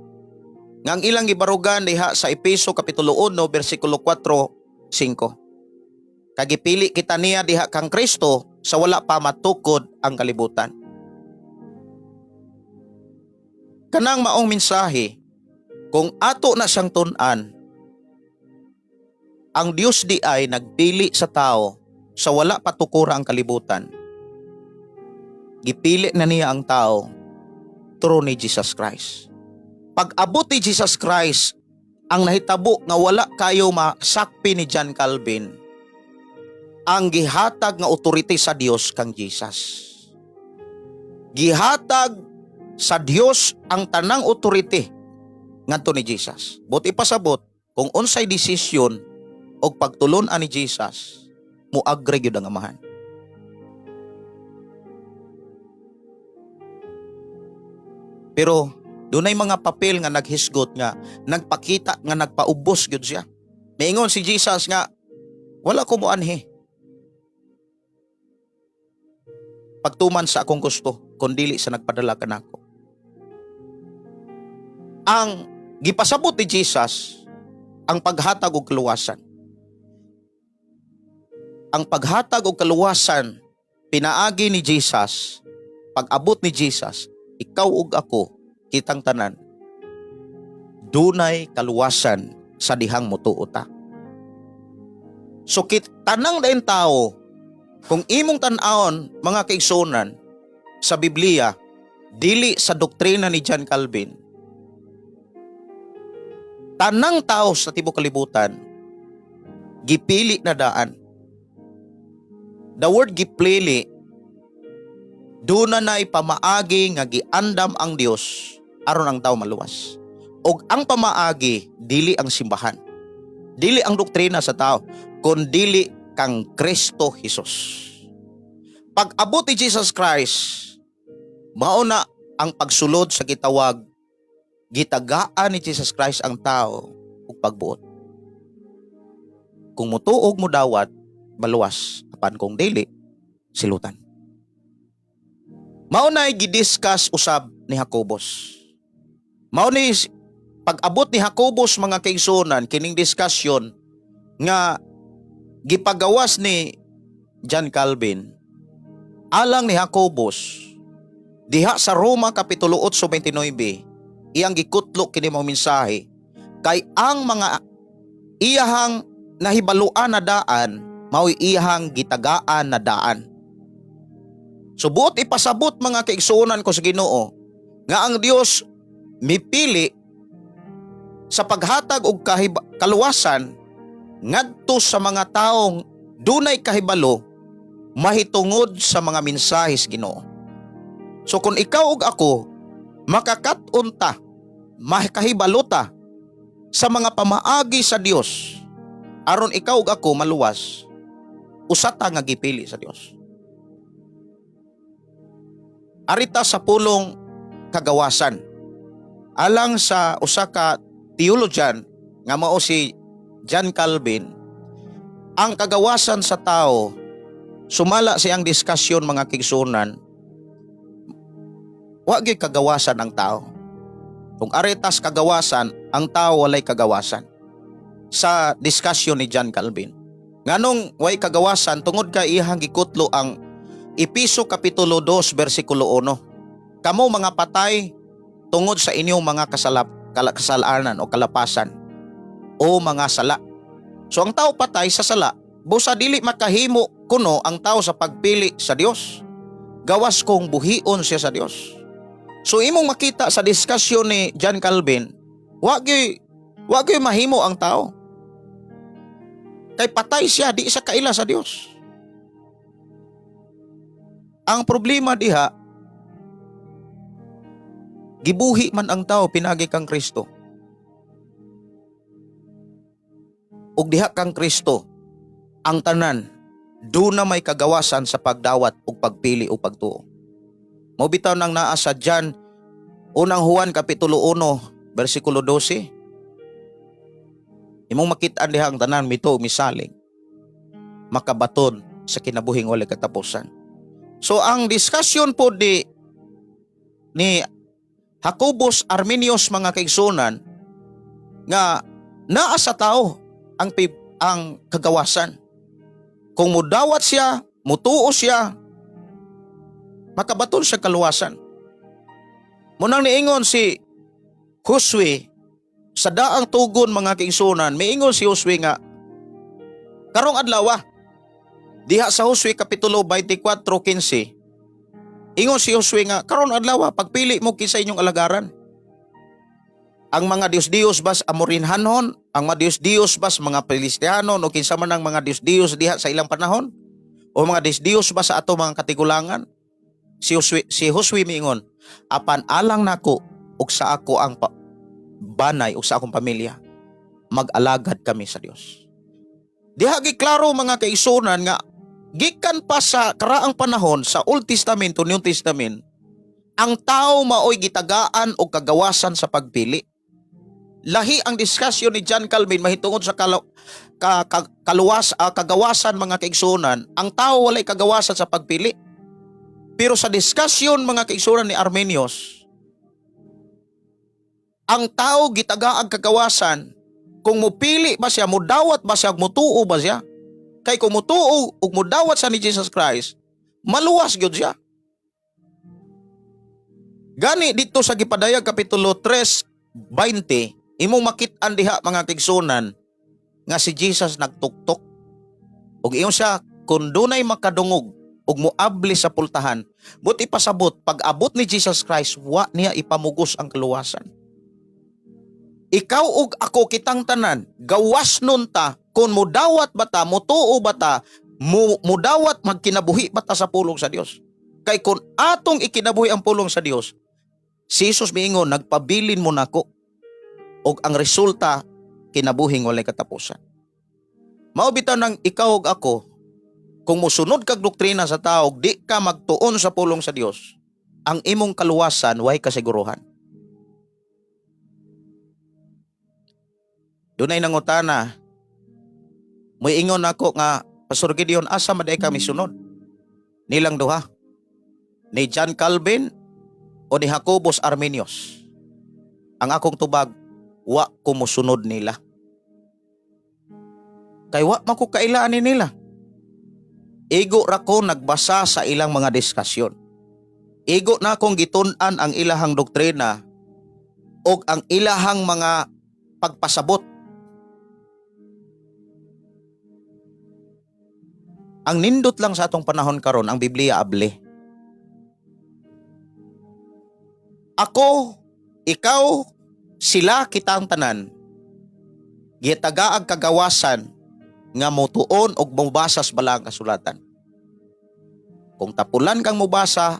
nga ang ilang gibarugan diha sa Epeso kapitulo 1 bersikulo 4 5. Kagipili kita niya diha kang Kristo sa wala pa matukod ang kalibutan. Kanang maong mensahe, kung ato na siyang tun-an, ang Dios di ay nagpili sa tao sa wala patukura ang kalibutan. Gipili na niya ang tao through ni Jesus Christ. Pag abot ni Jesus Christ, ang nahitabo nga wala kayo masakpi ni John Calvin, ang gihatag nga authority sa Dios kang Jesus. Gihatag sa Dios ang tanang authority ngadto ni Jesus. Buot ipasabot, kung unsay desisyon og pagtulon-an ni Jesus, mo-agree gyud ang Amahan. Pero dunay mga papel nga naghisgot nga nagpakita nga nagpaubos gyud siya. Miingon si Jesus nga wala ko moanhi pagtuman sa akong gusto kundili sa nagpadala kanako. Ang gipasabot ni Jesus ang paghatag og kaluwasan. Ang paghatag og kaluwasan pinaagi ni Jesus, pag-abot ni Jesus, ikaw ug ako, kitang tanan, dunay kaluwasan sa dihang mutuo ta. So kit tanang dayon tao, kung imong tan-awon, mga kaigsunan, sa Biblia, dili sa doktrina ni John Calvin, Tanang tao sa tibok kalibutan gipili na daan. The word "gipili", duna na'y pamaagi nga giandam ang Dios aron ang tao maluwas. Og ang pamaagi, dili ang simbahan. Dili ang doktrina sa tao, kun dili kang Kristo Jesus. Pag-abot ni Jesus Christ, mao na ang pagsulod sa gitawag gitagaan ni Jesus Christ ang tao ug pagbuot. Kung mutuo ug mudawat, maluwas. Apan kung dili, silutan. Mao na gidiscuss usab ni Jacobus. Mao ni pag-abot ni Jacobus, mga kaigsuonan, kining discussion nga gipagawas ni John Calvin, alang ni Jacobus diha sa Roma kapitulo 8:29, iyang gikutlo kini mga mensahe kay ang mga iyahang nahibaluan na daan mao'y iyahang gitagaan na daan. So buot ipasabot, mga kaigsuonan ko sa Ginoo, nga ang Dios mipili sa paghatag og kaluwasan ngadto sa mga taong dunay kahibalo mahitungod sa mga mensahe sa Ginoo. So kung ikaw ug ako makakat-on ta, makahibalo ta sa mga pamaagi sa Dios aron ikaw ug ako maluwas, usa ta nga gipili sa Dios. Arita sa pulong "kagawasan". Alang sa usa ka theologian nga mao si John Calvin, ang kagawasan sa tao, sumala siyang diskusyon, mga kaigsuonan, wa gyud kagawasan ang tao. Kung aritas kagawasan, ang tao walay kagawasan. Sa diskusyon ni John Calvin. Nganong way kagawasan? Tungod kay iyang gikutlo ang Epeso kapitulo 2 bersikulo 1. Kamo mga patay tungod sa inyong mga kasalanan o kalapasan o mga sala. So ang tao patay sa sala, busa dili makahimo kuno ang tao sa pagpili sa Dios. Gawas kung buhion siya sa Dios. So imong makita sa diskusyon ni John Calvin, wa gyud mahimo ang tao. Kay patay siya, di siya kaila sa Dios. Ang problema diha, gibuhi man ang tao pinagi kang Kristo. Ug diha kang Kristo, ang tanan duna may kagawasan sa pagdawat ug pagpili ug pagtuo. Mao bitaw nang naa sa John, Unang Juan kapitulo 1 bersikulo 12. Imong makita diha ang tanan mituo, misalig, makabaton sa kinabuhing walay katapusan. So ang discussion po di ni Jacobus Arminius, mga kaigsuonan, nga naa sa tao ang kagawasan. Kung mudawat siya, mutuo siya, makabaton siya kaluwasan. Munang niingon si Josue sa daang tugon, mga kaigsuonan, miingon si Josue nga karong adlaw, diha sa Josue kapitulo 24:15, ingon si Josue nga karon adlaw, pagpili mo kinsa inyong alagaran. Ang mga Diyos-Diyos bas Amorinhanon, ang mga Diyos-Diyos bas mga Filistiano, o kinsa man ang mga Diyos-Diyos diha sa ilang panahon, o mga Diyos-Diyos ba sa ato mga katigulangan. Si Josue miingon, "Apan alang nako ug sa ako ang banay ug sa akong pamilya, mag-alagad kami sa Dios." Diha giklaro, mga kaigsuonan, nga gikan pa sa karaang panahon sa Old Testament to New Testament, ang tao maoy gitagaan og kagawasan sa pagpili. Lahi ang diskusyon ni John Calvin mahitungod sa kagawasan, mga kaigsuonan, ang tao walay kagawasan sa pagpili. Pero sa diskusyon, mga kaigsuonan, ni Arminius, ang tao gitagaag kagawasan kung mupili ba siya, mudawat ba siya, mutuo ba siya. Kay kung mutuo ug mudawat sa ni Jesus Christ, maluwas gyud siya. Gani dito sa gipadayag kapitulo 3:20, imong makit-an diha, mga kaigsuonan, nga si Jesus nagtuktok. Ug ingon siya, kung dunay makadungog ug moabli sa pultahan, buot ipasabot, pag abot ni Jesus Christ, wa niya ipamugos ang kaluwasan. Ikaw ug ako, kitang tanan, gawas nun ta kung mudawat ba ta, mutuo ba ta, mudawat magkinabuhi ba ta sa pulong sa Dios. Kay kung atong ikinabuhi ang pulong sa Dios, si Jesus miingon, "Nagpabilin mo nako," og ang resulta, kinabuhing walay katapusan. Mao bitaw nang ikaw ug ako, kung mosunod kag doktrina sa tao, di ka magtuon sa pulong sa Dios, ang imong kaluwasan way kasiguruhan. Dunay nangutana, moingon ako nga, "Pastor Gideon, asa man diay kami sunod? Nilang duha? Ni John Calvin o ni Jacobus Arminius?" Ang akong tubag, wa ko mosunod nila. Kay wa man ko kaila ani nila. Igo ra ko nagbasa sa ilang mga diskusyon. Igo na akong gitun-an ang ilahang doktrina o ang ilahang mga pagpasabot. Ang nindot lang sa atong panahon karon, ang Biblia abli. Ako, ikaw, sila, kitang tanan, gitagaag kagawasan nga motuon og mobasa sa balaang kasulatan. Kung tapulan kang mobasa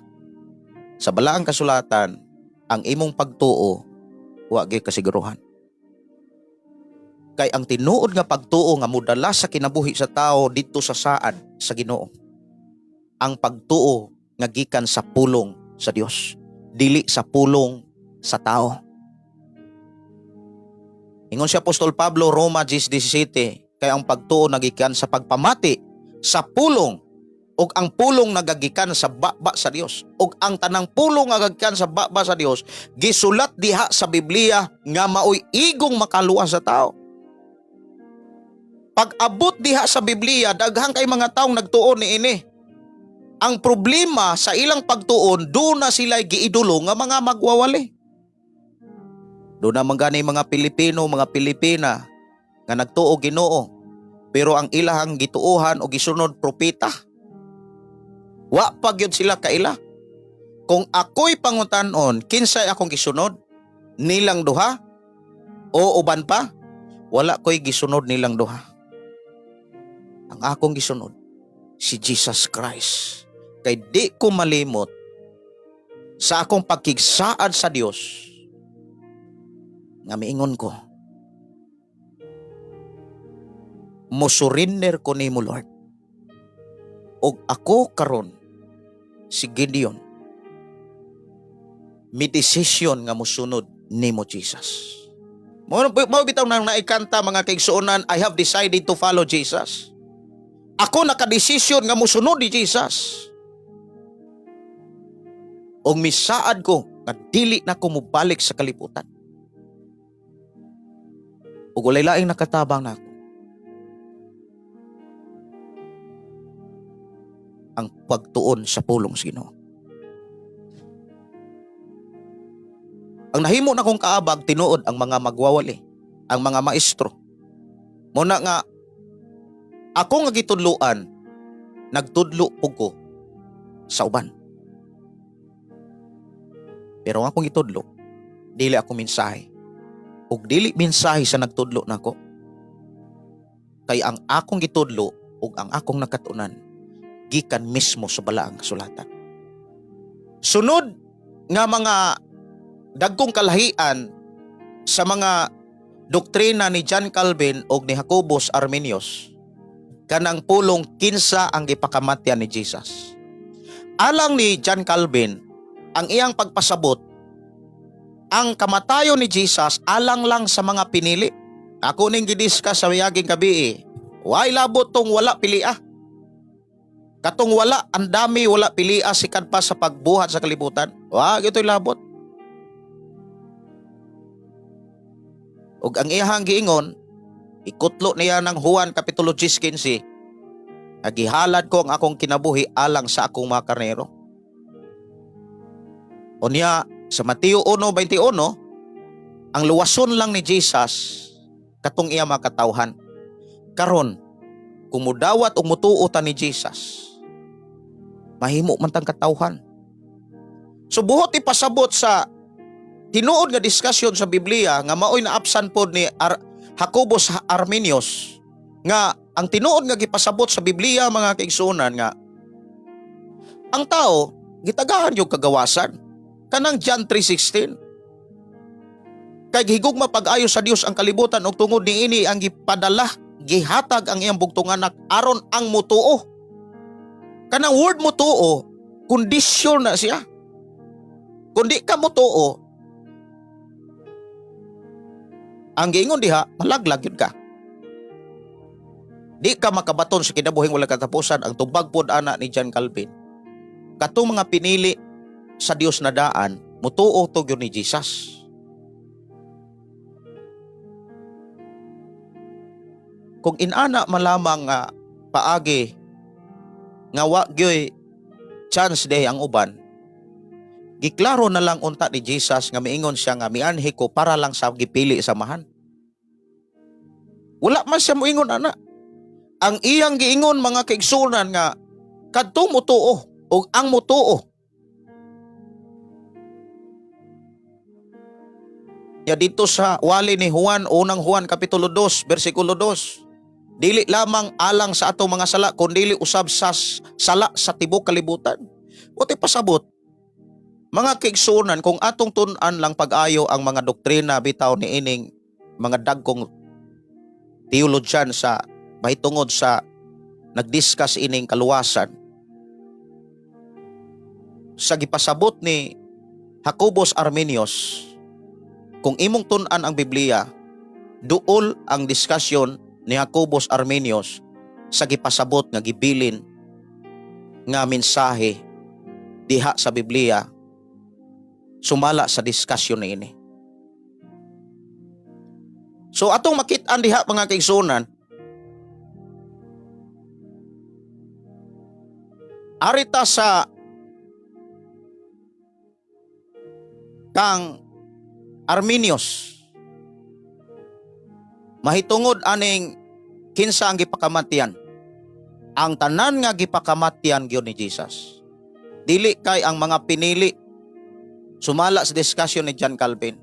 sa balaang kasulatan, ang imong pagtuo wa gyud kasiguruhan. Kay ang tinuod nga pagtuo nga modala sa kinabuhi sa tao didto sa saad sa Ginoo, ang pagtuo nga gikan sa pulong sa Dios, dili sa pulong sa tao. Ingon si Apostol Pablo, Roma 10:17, kay ang pagtuo nagikan sa pagpamati sa pulong ug ang pulong nagagikan sa baba sa Dios, ug ang tanang pulong nga nagagikan sa baba sa Dios gisulat diha sa Biblia nga maoy igong makaluwas sa tao. Pag-abot diha sa Biblia, daghang kay mga taong nagtuon niini. Ang problema sa ilang pagtuon, duna sila giidolo nga mga magwawali. Duna man gani mga Pilipino, mga Pilipina nga nagtuo Ginoo, pero ang ilahang gituohan o gisunod, propeta. Wa pa gyud sila kaila. Kung ako'y pangutan-on, kinsay akong gisunod? Nilang duha? O uban pa? Wala ko'y gisunod nilang duha. Ang akong gisunod, si Jesus Christ. Kay di ko malimot sa akong pagkigsaad sa Dios nga miingon ko, "Mosurrender ko nimo, Lord. Og ako karon, si Gideon, mi desisyon nga mosunod nimo, Jesus." Mao bitaw nang naikanta, mga kaigsuonan, "I have decided to follow Jesus." Ako nakadesisyon nga mosunod ni Jesus. Og misaad ko nga dili na ko mobalik sa kalibutan. Ug walay laing nakatabang nako. Ang pagtuon sa pulong sa Ginoo. Ang nahimo na kong kaabag, tinuod ang mga magwawali, ang mga maestro. Muna nga ako nga gitudloan, nagtudlo pug ko sa uban. Pero ang akong gitudlo, dili ako mensahe. Ug dili mensahe sa nagtudlo nako. Kay ang akong gitudlo ug ang akong nakatunan gikan mismo sa balaang kasulatan. Sunod nga mga dagkong kalahian sa mga doktrina ni John Calvin og ni Jacobus Arminius, kanang pulong kinsa ang gipakamatyan ni Jesus. Alang ni John Calvin, ang iyang pagpasabot, ang kamatayon ni Jesus alang lang sa mga pinili. Ako ning gidiscuss sa miaging gabi. Way labot tong wala pilia. Katong wala, ang dami wala pilia sikan pa sa pagbuhat sa kalibutan. Wa gito'y labot. Ug ang iyang giingon, ikutlo niya ng Juan Kapitulo 10:15, "Nagihalad ko ang akong kinabuhi alang sa akong mga karnero." Unya, sa Mateo 1:21, ang luwason lang ni Jesus katong iya mga katawhan. Karon, kung mudawat o mutuo ta ni Jesus, mahimo man tang katawhan. So buhot ipasabot sa tinuod nga discussion sa Biblia nga maoy naapsan pod ni Jacobus Arminius, nga ang tinuod nga gipasabot sa Biblia, mga kaigsuonan, nga ang tao gitagahan yung kagawasan, kanang John 3:16, kay gihigugma pag-ayo sa Dios ang kalibutan ug tungod niini ang gipadala, gihatag ang iyang bugtong anak aron ang mutuo. Kanang word mutuo, kondisyon na siya. Kung di ka mutuo, ang giingon diha, malaglag yun ka. Di ka makabaton sa kinabuhing wala katapusan. Ang tubag pod ana ni John Calvin, katong mga pinili sa Dios na daan, mutuo to gyud ni Jesus. Kung inana malamang nga paagi nga wa gyoy chance diay ang uban, giklaro na lang unta ni Jesus nga miingon siya nga mianhi ko para lang sa gipili sa Amahan. Wala man siya moingon ana. Ang iyang giingon, mga kaigsunan, nga kadtong mutuo o ang mutuo. Ya dito sa wali ni Juan, Unang Juan kapitulo 2, bersikulo 2. Dili lamang alang sa atong mga sala kundi usab sa sala sa tibok kalibutan. Uti pasabot, mga kaigsunan, kung atong tun-an lang pag-ayo ang mga doktrina bitaw ni ining mga dagkong theologian sa mahitungod sa nagdiscuss ining kaluwasan, sa gipasabot ni Jacobus Arminius, kung imong tun-an ang Biblia, duol ang discussion ni Jacobus Arminius sa gipasabot nga gibilin nga mensahe diha sa Biblia sumala sa discussion niini. So atong makit-an diha, mga kaigsunan, arita sa kang Arminius mahitungod aning kinsa ang gipakamatian. Ang tanan nga gipakamatian gyud ni Jesus. Dili kay ang mga pinili sumala sa discussion ni John Calvin.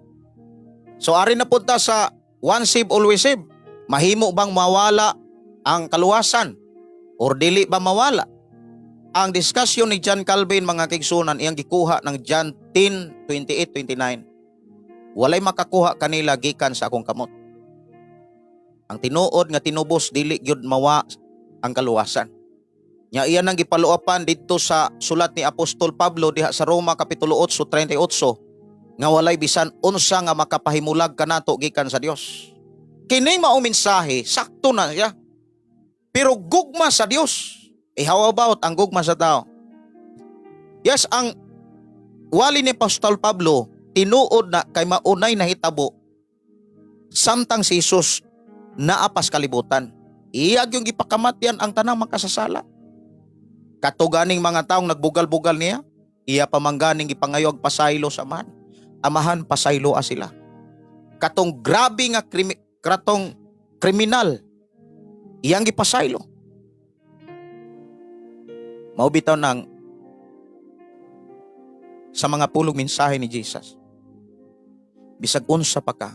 So ari na punta sa once save, always save. Mahimo bang mawala ang kaluwasan or dili ba mawala? Ang discussion ni John Calvin, mga kaigsunan, iyang gikuha ng John 10, 28, 29. Walay makakuha kanila gikan sa akong kamot. Ang tinuod nga tinubos, dili gyud mawa ang kaluwasan. Nya iyan ang gipaluapan didto sa sulat ni Apostol Pablo diha sa Roma kapitulo 8:38 nga walay bisan unsa nga makapahimulag kanato gikan sa Dios. Kini mao mensahe, sakto na siya. Pero gugma sa Dios. Eh how about ang gugma sa tao? Yes, ang wali ni Apostol Pablo, tinuod na kay maunay nahitabo samtang si Jesus naapas kalibutan. Iyag yung gipakamatyan ang tanang makasasala. Katuganing mga taong nagbugal-bugal niya, iya pamangganing gipangayo ang pasaylo sa Amahan. Amahan, pasaylo a sila. Katong grabe nga katong kriminal, iyang gipasaylo. Mao bitaw nang sa mga pulong mensahe ni Jesus. Bisag unsa pa ka,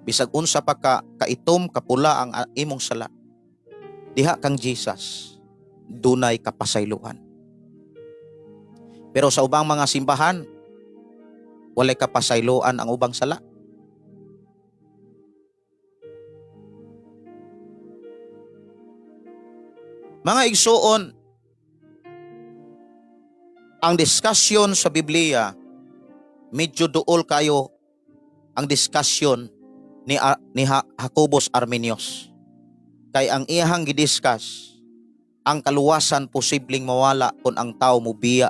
bisag unsa pa ka kaitom, kapula ang imong sala, diha kang Jesus, dunay kapasayloan. Pero sa ubang mga simbahan, walay kapasayloan ang ubang sala. Mga igsuon, ang discussion sa Biblia, medyo duol kayo ang discussion ni Jacobus Arminius. Kay ang iyahang gidiscuss, ang kaluwasan posibleng mawala kung ang tao mubiya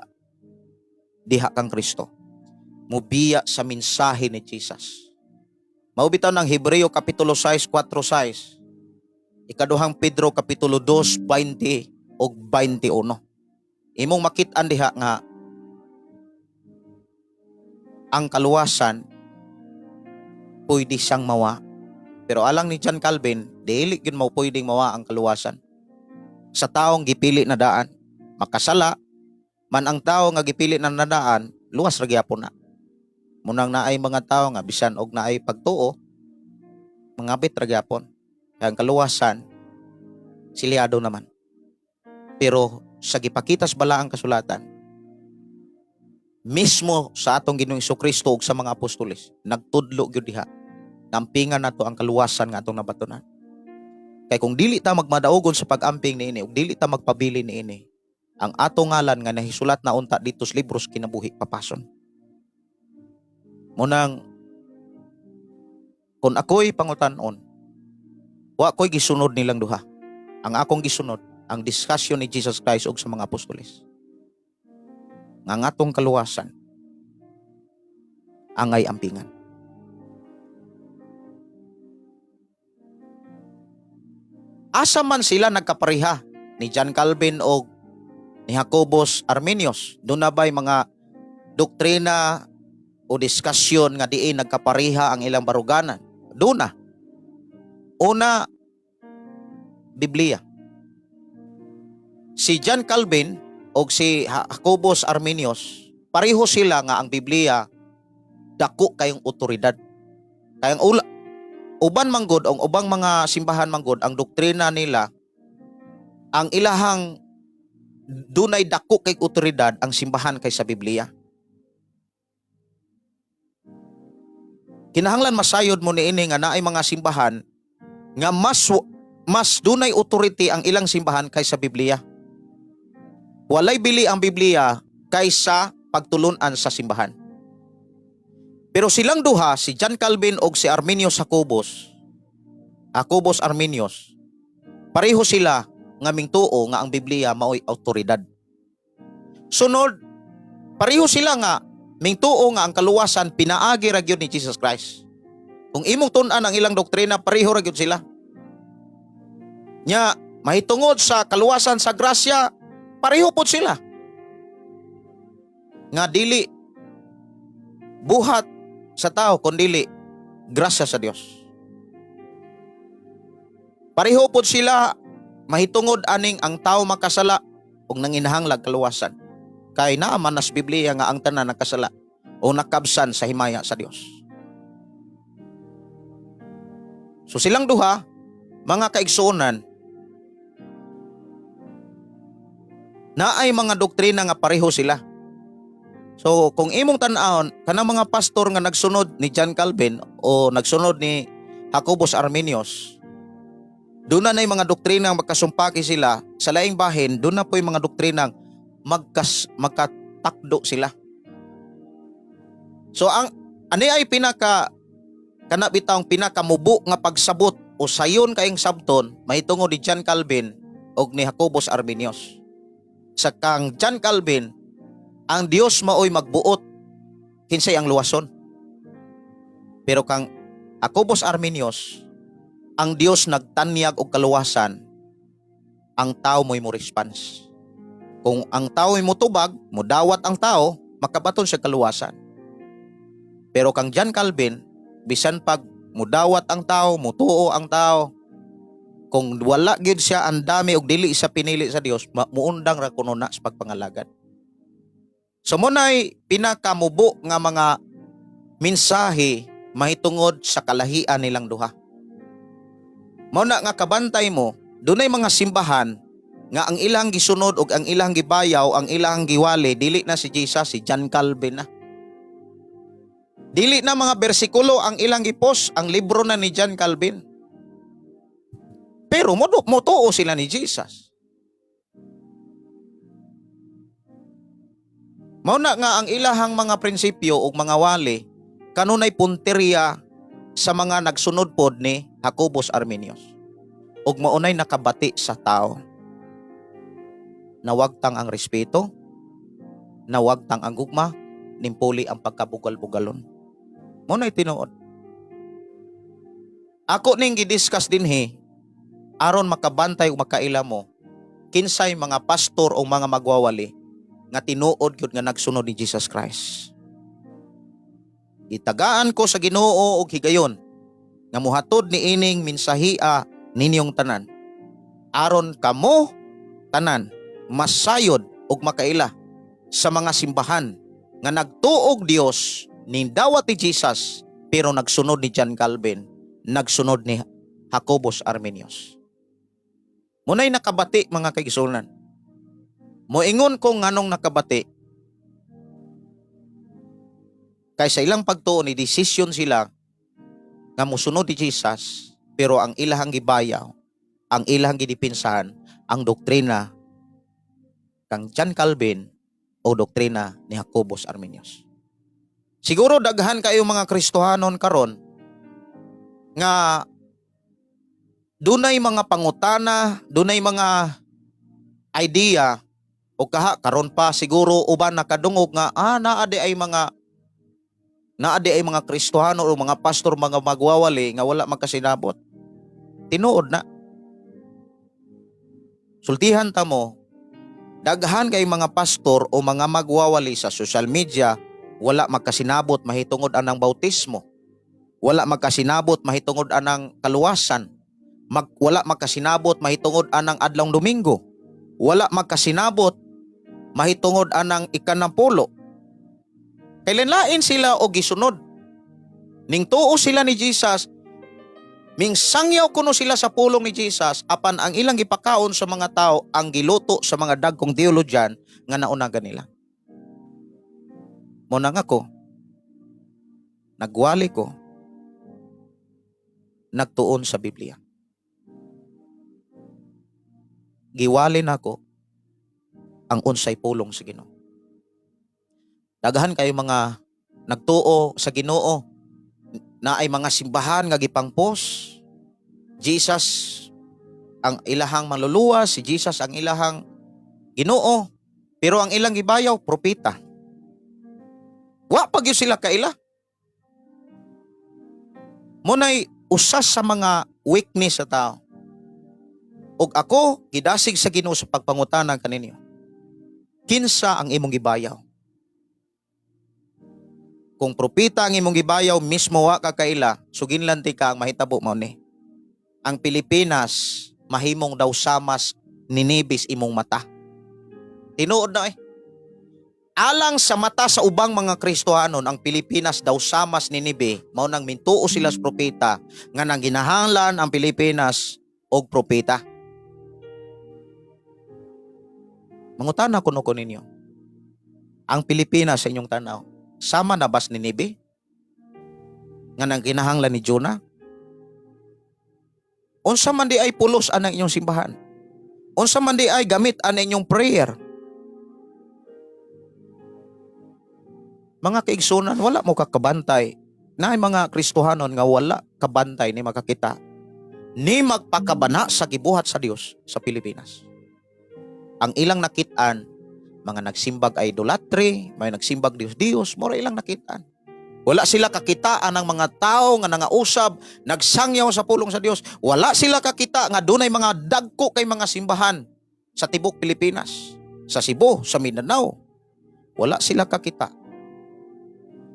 diha kang Kristo. Mubiya sa mensahe ni Jesus. Mao bitaw ng Hebreo kapitulo 6, 4, 6. Ikaduhang Pedro kapitulo 2, 20 ug 21. Imong makit-an diha nga ang kaluwasan pwede siyang mawa. Pero alang ni John Calvin, dili gyud mao pwedeng mawa ang kaluwasan. Sa taong gipili na daan, makasala man ang tao nga gipili na daan, luwas ra gyapon na. Munang naay mga tao nga bisan og naay pagtuo, mangabit ra gyapon. Kay ang kaluwasan silyado naman. Pero sa gipakita sa balaang kasulatan, mismo sa atong Ginoong Kristo ug sa mga apostoles, nagtudlo gyud diha. Ampingan nato ang kaluwasan nga atong nabatunan. Kay kung dili ta magmadaugon sa pag-amping niini ug dili ta magpabili niini, ang ato ngalan nga nahisulat na unta dito sa libros kinabuhi papason. Munang kung ako'y pangutan-on, wa ko'y gisunod nilang duha. Ang akong gisunod, ang discussion ni Jesus Christ ug sa mga apostoles. Nga ang atong kaluwasan, angay ampingan. Asa man sila nagkapareha ni John Calvin o ni Jacobus Arminius? Doon na ba'y mga doktrina o diskusyon nga diin nagkapareha ang ilang baruganan? Doon na. Una, Biblia. Si John Calvin o si Jacobus Arminius, pareho sila nga ang Biblia dako kayong otoridad. Kayang uban manggod ang ubang mga simbahan manggod ang doktrina nila, ang ilahang dunay dako kay otoridad ang simbahan kaysa Biblia. Kinahanglan masayod mo niini nga naay mga simbahan nga mas dunay authority ang ilang simbahan kaysa Biblia. Walay bili ang Biblia kaysa pagtulunan sa simbahan. Pero silang duha, si John Calvin og si Arminius Jacobus, Jacobus Arminius, pareho sila nga mingtuo nga ang Biblia maoy autoridad. Sunod, pareho sila nga mingtuo nga ang kaluwasan pinaagi ra gyud ni Jesus Christ. Kung imong tun-an ang ilang doktrina, pareho ra gyud sila. Nya, mahitungod sa kaluwasan sa grasya, pareho pod sila. Nga dili buhat sa tao kundili grasya sa Dios. Pareho pod sila mahitungod aning ang tao makasala ug nanginahanglag kaluwasan. Kay naa man nas Biblia nga ang tanan nakasala o nakabsan sa himaya sa Dios. So silang duha, mga kaigsuonan, naay mga doktrina nga pareho sila. So kung imong tan-awon, kanang mga pastor nga nagsunod ni John Calvin o nagsunod ni Jacobus Arminius, doon na na'y mga doktrina nga magkasumpaki sila. Sa laing bahin, doon na po'y mga doktrinang magkatakdo sila. So ang ani ay pinaka kana bitawng pinakamubo nga pagsabot o sayon kaayong sabton mahitungod ni John Calvin og ni Jacobus Arminius. Sa kang John Calvin, ang Dios maoy magbuot kinsay ang luwason. Pero kang Jacobus Arminius, ang Dios nagtanyag og kaluwasan, ang tao mo'y mo response. Kung ang tao mo tubag, mudawat ang tao, makabaton siya kaluwasan. Pero kang John Calvin, bisan pag mudawat ang tao, mutuo ang tao, kung wala gyud siya ang dami og dili siya pinili sa Dios, muundang ra kuno na sa pagpangalagad. So munay pinakamubo nga mga mensahe mahitungod sa kalahian nilang duha. Mao na nga kabantay mo, dunay mga simbahan nga ang ilang gisunod og ang ilang gibayaw, ang ilang giwali, dili na si Jesus, si John Calvin na. Dili na mga bersikulo ang ilang gipos, ang libro na ni John Calvin. Pero motuo sila ni Jesus. Mao na nga ang ilahang mga prinsipyo ug mga wali kanunay punteriya sa mga nagsunod pod ni Jacobus Arminius. Ug maunay nakabati sa tao. Nawagtang ang respeto, nawagtang ang gugma, nimpuli ang pagkabugal-bugalon. Mao na'y tinuod. Ako ning gidiscuss dinhi aron makabantay ug makaila mo kinsay mga pastor o mga magwawali nga tinuod gyud nga nagsunod ni Jesus Christ. Gitagaan ko sa Ginoo og higayon nga mohatod niining mensahia ninyong tanan aron kamo tanan masayod og makaila sa mga simbahan nga nagtuog Dios Nindawat ni Jesus pero nagsunod ni John Calvin, nagsunod ni Jacobus Arminius. Munay nakabati, mga kaigsunan. Moingon ko nganong nakabati. Kay sa ilang pagtuo ni desisyon sila nga mosunod ni Jesus, pero ang ilahang gibayaw, ang ilahang gidipinsahan, ang doktrina kang John Calvin o doktrina ni Jacobus Arminius. Siguro daghan kayo mga Kristohanon karon nga dunay mga pangutana, dunay mga idea o kaha karon pa siguro uban nakadungog nga naa di ay mga Kristohano o mga pastor, mga magwawali nga wala magkasinabot. Tinuod na. Sultihan ta mo, daghan kay mga pastor o mga magwawali sa social media wala magkasinabot mahitungod anang bautismo. Wala magkasinabot mahitungod anang kaluwasan. Wala magkasinabot mahitungod anang Adlong Domingo. Wala magkasinabot mahitungod anang ikanapulo. Kay lain sila og gisunod. Ning tuo sila ni Jesus, ming sangyaw kuno sila sa pulong ni Jesus, apan ang ilang gipakaon sa mga tao ang giluto sa mga dagkong theologian nga naunagan nila. Mo nang ako, nagwali ko, nagtuon sa Biblia. Giwali nako ang unsay pulong sa Ginoo. Daghan kayo mga nagtuo sa Ginoo na ay mga simbahan nga gipangpos. Jesus ang ilahang manluluwas, si Jesus ang ilahang Ginoo, pero ang ilang gibayaw, propeta. Wa pa gyud sila kaila. Munay usas sa mga weakness sa tao. Ug ako gidasig sa Ginoo sa pagpangutana kaninyo. Kinsa ang imong gibayaw? Kung propeta ang imong gibayaw, mismo wa ka kaila, suginlan ti ka, ang mahitabo mao ni. Ang Pilipinas mahimong daw samas Ninibes imong mata. Tinuod na eh. Alang sa mata sa ubang mga Kristohanon, ang Pilipinas daw samas Ninibe, mao nang mintuo sila sa propeta nga nang ginahanglan ang Pilipinas og propeta. Mangutana kuno ko ninyo. Ang Pilipinas sa inyong tanaw, sama na bas Ninibe? Nga nang ginahanglan ni Jonah? Unsa man di ay pulos anang inyong simbahan? Unsa man di ay gamit ang inyong prayer? Mga kaigsunan, wala mo kakabantay. Naay mga Kristohanon nga wala kabantay ni makakita ni magpakabana sa gibuhat sa Dios sa Pilipinas. Ang ilang nakit-an, mga nagsimbag idolatry, may nagsimbag Dios Dios, mora ilang nakit-an. Wala sila kakitaan ng mga tao nga nangausab, nagsangyaw sa pulong sa Dios. Wala sila kakita nga dunay mga dagko kay mga simbahan sa tibok Pilipinas, sa Cebu, sa Mindanao. Wala sila kakita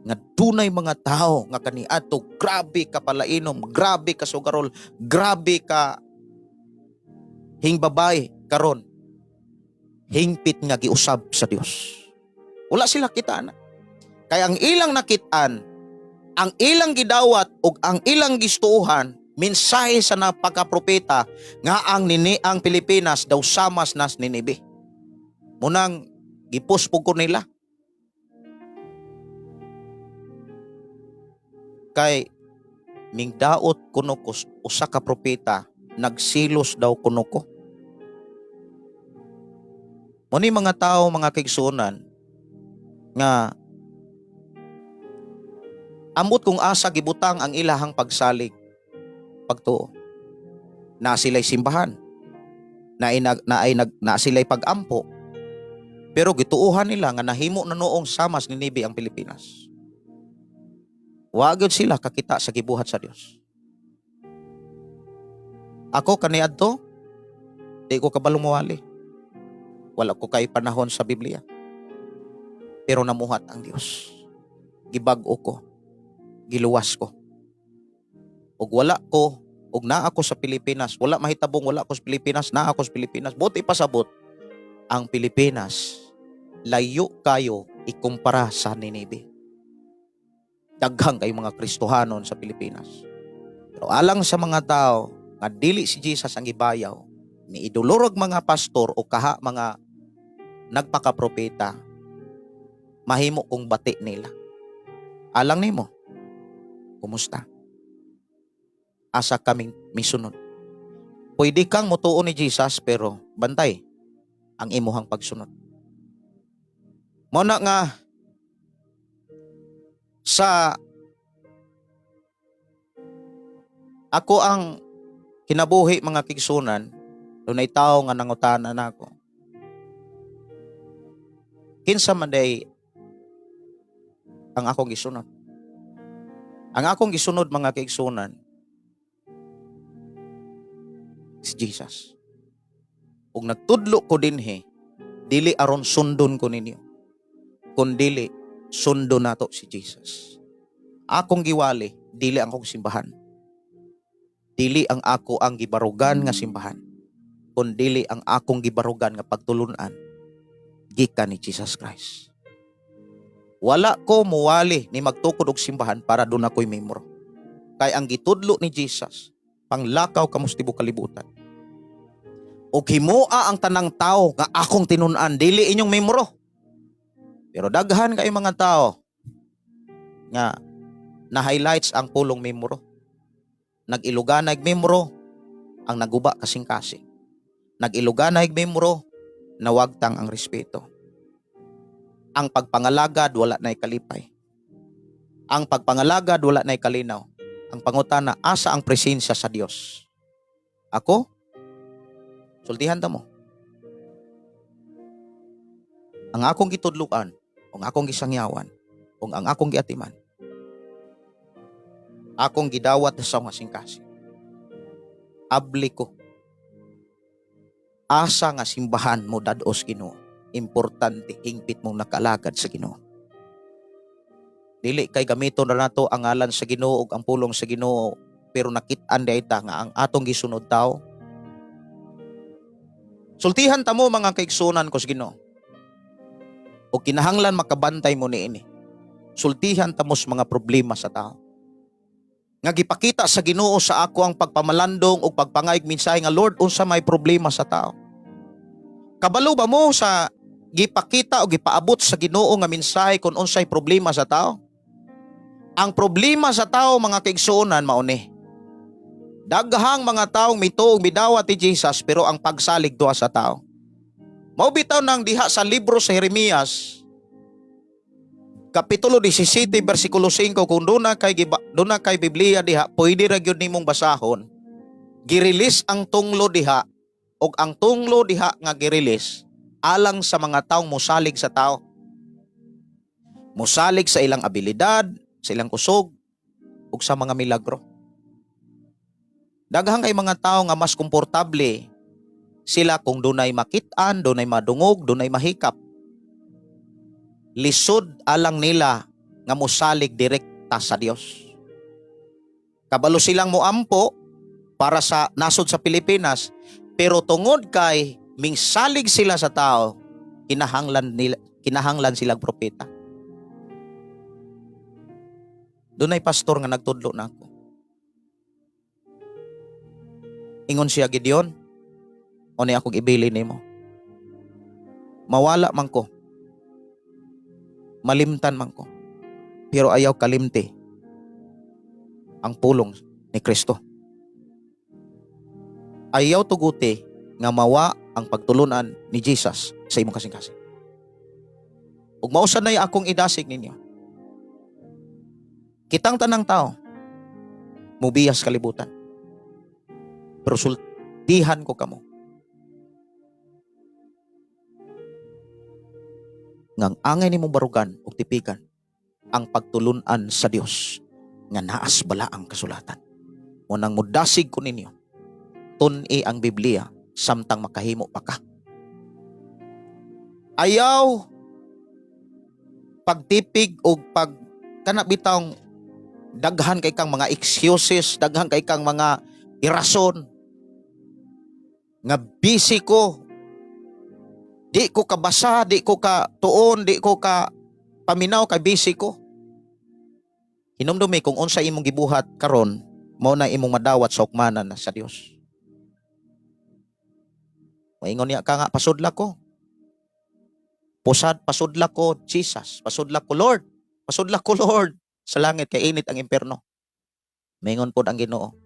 nga dunay mga tao nga kaniadto grabe ka palainom, grabe ka sugarol, grabe ka hingbabay karon. Hingpit nga giusab sa Dios. Wala sila kita na. Kaya ang ilang nakitaan, ang ilang gidawat ug ang ilang gistuuhan, mensahe sa napakapropeta nga ang Pilipinas daw samas nas Ninibe. Munang gipuspog ko nila. Kay mingdaot kuno ko usa ka propeta, nagsilos daw kuno ko. Muni mga tao, mga kaigsuonan, nga ambot kung asa gibutang ang ilahang pagsalig, pagtuo. Na sila'y simbahan, na sila'y pagampo, pero gituohan nila nga nahimo na noong samas ni Ninibe ang Pilipinas. Wa gyud sila kakita sa gibuhat sa Dios. Ako kaniadto, di ko kabalo moali. Wala ko kay panahon sa Biblia. Pero namuhat ang Dios. Gibag-o ko. Giluwas ko. Ug wala ko, ug naa ako sa Pilipinas, wala mahitabong wala ko sa Pilipinas, naa ako sa Pilipinas. Buti pasabot, ang Pilipinas layo kayo ikumpara sa Ninibe. Daghang kay mga Kristohanon sa Pilipinas. Pero alang sa mga tao nga dili si Jesus ang gibayaw, ni idolorog mga pastor o kaha mga nagpakapropeta, mahimo kong bati nila. Alang nimo, kumusta? Asa kaming misunod? Pwede kang mutuo ni Jesus, pero bantay ang imuhang pagsunod. Mao na nga sa ako ang kinabuhi, mga kaigsuonan, dunay tao nga nangutana nako. Kinsa man day ang akong gisunod? Ang akong gisunod, mga kaigsuonan, si Jesus. Ug nagtudlo ko dinhi, dili aron sundon ko ninyo, kundili sundon nato si Jesus. Akong giwali, dili ang akong simbahan. Dili ang ako ang gibarugan nga simbahan, kundili ang akong gibarugan nga pagtulunan gikan ni Jesus Christ. Wala ko muwali ni magtukod og simbahan para doon ako'y membro. Kay ang gitudlo ni Jesus, panglakaw kamo sa tibok kalibutan. Og himoa ang tanang tao nga akong tinun-an, dili inyong membro. Pero daghan kay mga tao nga na-highlights ang pulong membro. Nag-iluganay membro, ang naguba kasing-kasing. Nag-iluganay membro, nawagtang ang respeto. Ang pagpangalagad, wala na'y kalipay. Ang pagpangalagad, wala na'y kalinaw. Ang pangutana, asa ang presensya sa Dios? Ako? Sultihan ta mo. Ang akong gitudluan, ang akong gisangyawan, ug ang akong giatiman, akong gidawat sa akong kasing-kasing. Abli ko. Asa nga simbahan mo dados Ginoo? Importante hingpit mong nakalagad sa Ginoo. Dili kay gamiton na nato ang ngalan sa Ginoo ug ang pulong sa Ginoo, pero nakit-an diay ta nga ang atong gisunod tao. Sultihan ta mo, mga kaigsuonan ko sa Ginoo. O kinahanglan makabantay mo niini. Sultihan ta mo sa mga problema sa tao. Nga gipakita sa Ginoo sa ako ang pagpamalandong ug pagpangayog mensahe nga, "Lord, unsa may problema sa tao?" Kabalo ba mo sa gipakita o gipaabot sa Ginoo nga mensahe kung unsay problema sa tao? Ang problema sa tao, mga kaigsuonan, mao ni. Daghang mga taong mituo ug midawat ni Jesus, pero ang pagsalig duha sa tao. Mao bitaw nang diha sa libro sa Jeremias Kapitulo 17 bersikulo 5, kung duna kay Biblia diha, pwede ra gyud nimong basahon. Gi-release ang tunglo diha, ug ang tunglo diha nga gi-release alang sa mga taong mosalig sa tao. Mosalig sa ilang abilidad, sa ilang kusog ug sa mga milagro. Daghang kay mga tao nga mas komportable sila kung dunay makit-an, dunay madungog, dunay mahikap. Lisod alang nila nga mosalig direkta sa Dios. Kabalo silang moampo para sa nasod sa Pilipinas, pero tungod kay mingsalig sila sa tao, kinahanglan silang propeta. Dunay pastor nga nagtudlo na ako. Ingon siya, "Gideon, o ni akong ibili nimo. Mawala man ko. Malimtan man ko. Pero ayaw kalimti ang pulong ni Kristo. Ayaw tuguti nga mawa ang pagtulunan ni Jesus sa imong kasing-kasing." Ug mao sad na akong idasig ninyo. Kitang tanang tao mubiyas kalibutan. Pero sultihan ko kamo nga ang angay nimong barugan ug tipikan ang pagtulunan sa Dios nga naas balaang kasulatan. Mao nang mudasig ko ninyo, tun-i ang Biblia samtang makahimo pa ka. Ayaw pagtipig og pag kana bitawng daghan kay kang mga excuses, daghan kay kang mga irason nga busy ko, di ko kabasa, di ko ka tuon, di ko ka paminaw kay busy ko. Hinumdumi kung unsa imong gibuhat karon, mao na imong madawat sa hukmanan sa Dios. Maingon niya ka nga, "Pasudla ko. Pusad, pasudla ko, Jesus. Pasudla ko, Lord. Pasudla ko, Lord. Sa langit, kay init ang impierno." Maingon pod ang Ginoo,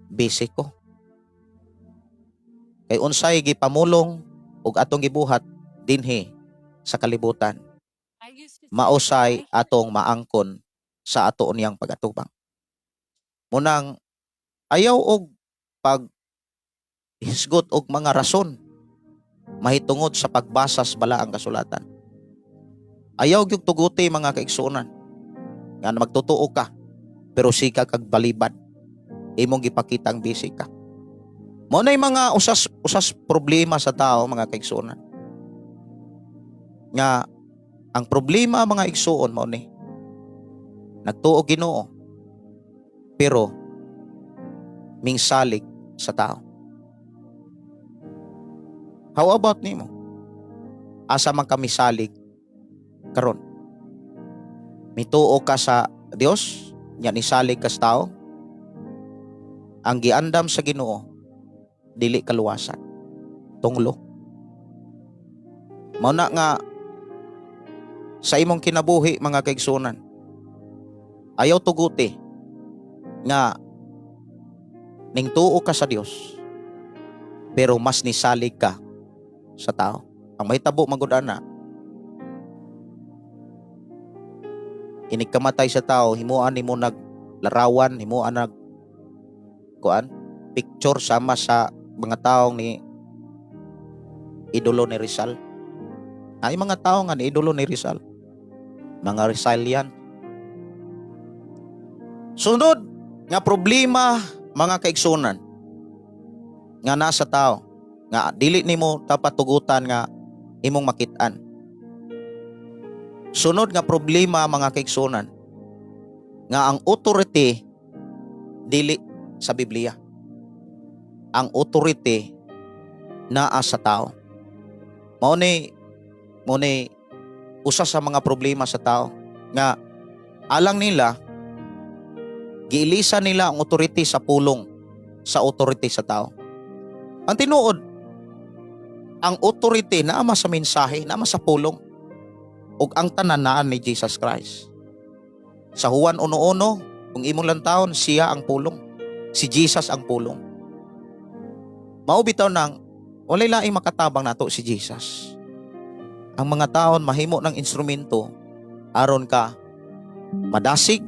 "Busy ko." Kay unsay gipamulong ug atong gibuhat dinhi sa kalibutan, mausay atong maangkon sa ato niyang pagatubang. Munang ayaw og pag hisgot og mga rason mahitungod sa pagbasa sa balaang kasulatan. Ayaw gyud tuguti, mga kaigsuonan, nga magtotoo ka pero siga kag balibad. Imong gipakitang busy ka. Mao nay mga usas usas problema sa tao, mga kaigsuonan. Nga ang problema, mga igsuon, mao ni nagtuo Ginoo pero mingsalig sa tao. How about nimo? Asa man ka misalig karon? Mituo ka sa Dios, nya nisalig ka sa tao? Ang giandam sa Ginoo dili kaluwasan. Tunglo. Mao na nga sa imong kinabuhi, mga kaigsunan, ayaw tuguti nga ning tuo ka sa Dios pero mas nisalig ka sa tao. Ang mahitabo magud ana, inig kamatay sa tao, himuan nimo nag larawan, himuan nag kuan picture sama sa mga taong ni idolo ni Rizal. Ay, mga tao nga ni idolo ni Rizal. Mga Rizalian. Sunod nga problema, mga kaigsunan, nga nasa tao nga dili nimo dapat tugutan nga imong makit-an. Sunod nga problema, mga kaigsunan, nga ang authority dili sa Biblia. Ang authority naa sa tao. Mao ni usa sa mga problema sa tao nga alang nila giilisa nila ang authority sa pulong sa authority sa tao. Ang tinuod, ang authority naa man sa mensahe, naa man sa pulong. Ug ang tanan naa ni Jesus Christ. Sa Juan 1:1, kung imong lantawon, siya ang pulong. Si Jesus ang pulong. Mao bitaw nang walay laing makatabang nato si Jesus. Ang mga taon mahimo ng instrumento aron ka madasig,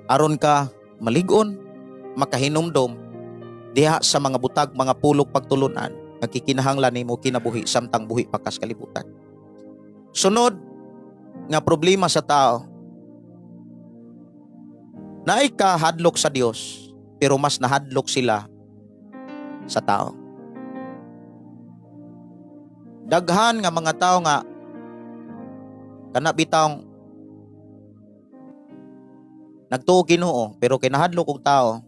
aron ka maligon, makahinumdom diha sa mga butag, mga pulong pagtulunan nga kikinahanglan nimo kinabuhi samtang buhi pa kas kalibutan. Sunod nga problema sa tao, naay kahadlok sa Dios pero mas nahadlok sila sa tao. Daghan nga mga tao nga kana bitawng nagtuo Ginoo pero kinahadlok og tao,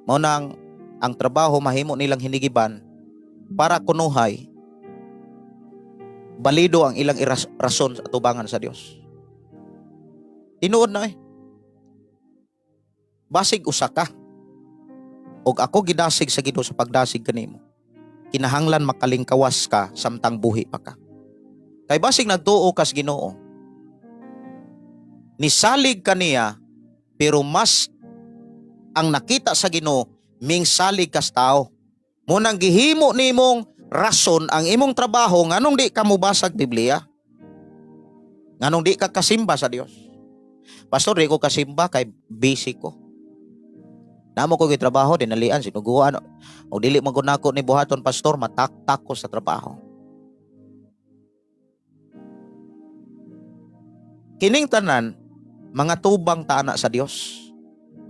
mao nang ang trabaho mahimo nilang hinigiban para kunuhay balido ang ilang rason sa atubangan sa Dios. Tinuod na eh. Basig usa ka. Og ako gidasig sa Ginoo sa pagdasig kanimo. Kinahanglan makalingkawas ka samtang buhi pa ka. Kay basig nagtuo kas Ginoo, nisalig kaniya pero mas ang nakita sa Ginoo mingsalig kas tao. Munang gihimo nimong rason ang imong trabaho nganong di ka mobasag Biblia. Nganong di ka kasimba sa Dios. "Pastor, di ko kasimba kay busy ko. Namo ko trabaho, dinalian, sinuguan. O dili man gud nako ni buhaton, pastor, mataktak ko sa trabaho." Kining tanan, mga tubang taana sa Dios.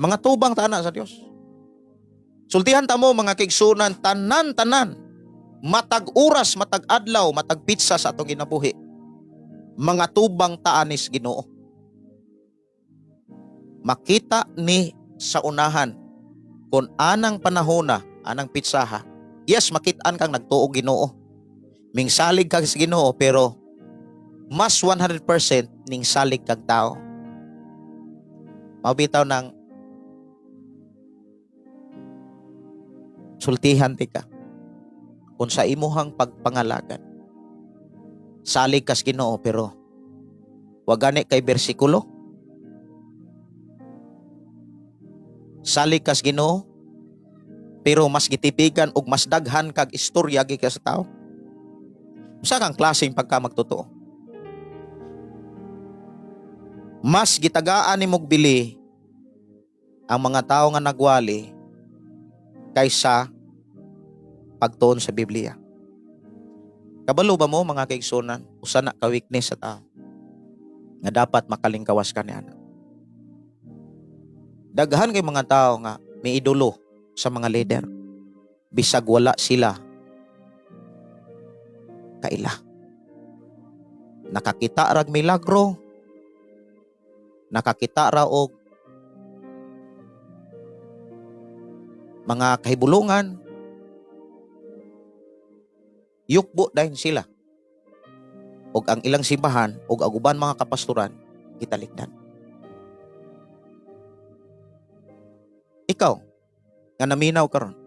Mga tubang taana sa Dios. Sultihan ta mo, mga kaigsunan, tanan-tanan. Matag oras, matag adlaw, matag petsa sa atong ginabuhi. Mga tubang taanis Ginoo. Makita ni sa unahan kung anang panahona, anang petsaha. Yes, makitaan kang nagtuo Ginoo. Mingsalig kag sa Ginoo pero mas 100% ning salig kag tao. Mao bitaw ng sultihan tika kung sa imuhang pagpangalagad salig kas Ginoo, pero wa gani kay bersikulo, salig kas Ginoo pero mas gitipigan og mas daghan kag istorya gikan sa tao. Usa kang klaseng pagka magtotoo. Mas gitagaan nimog bili ang mga tao nga nagwali kaysa pagtuon sa Biblia. Kabalo ba mo, mga kaigsunan, usa na ka weakness sa tao nga dapat makalingkawas ka niana? Daghan kay mga tao nga may idolo sa mga leader bisag wala sila kaila. Nakakita rag milagro, nakakita ra og mga kahibulungan, yukbo dayon sila og ang ilang simbahan og ang uban mga kapastoran gitalikdan. Ikaw nga naminaw karon,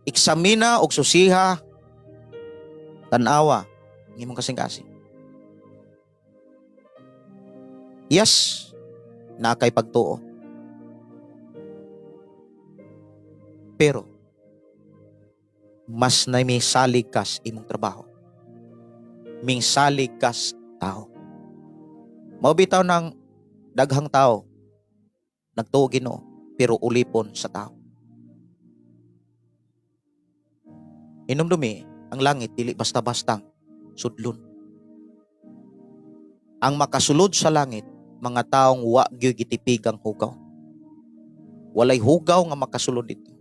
eksamina og susiha, tan-awa ang imong kasing-kasing. Yes, naa kay pagtuo. Pero mas na may salig kas imong trabaho. Mingsalig kas tao. Mao bitaw ng daghang tao nagtuo Ginoo pero ulipon sa tao. Hinumdumi, ang langit dili basta-bastang sudlon. Ang makasulod sa langit, mga taong wa gyud gitipigang hugaw. Walay hugaw nga makasulod dito.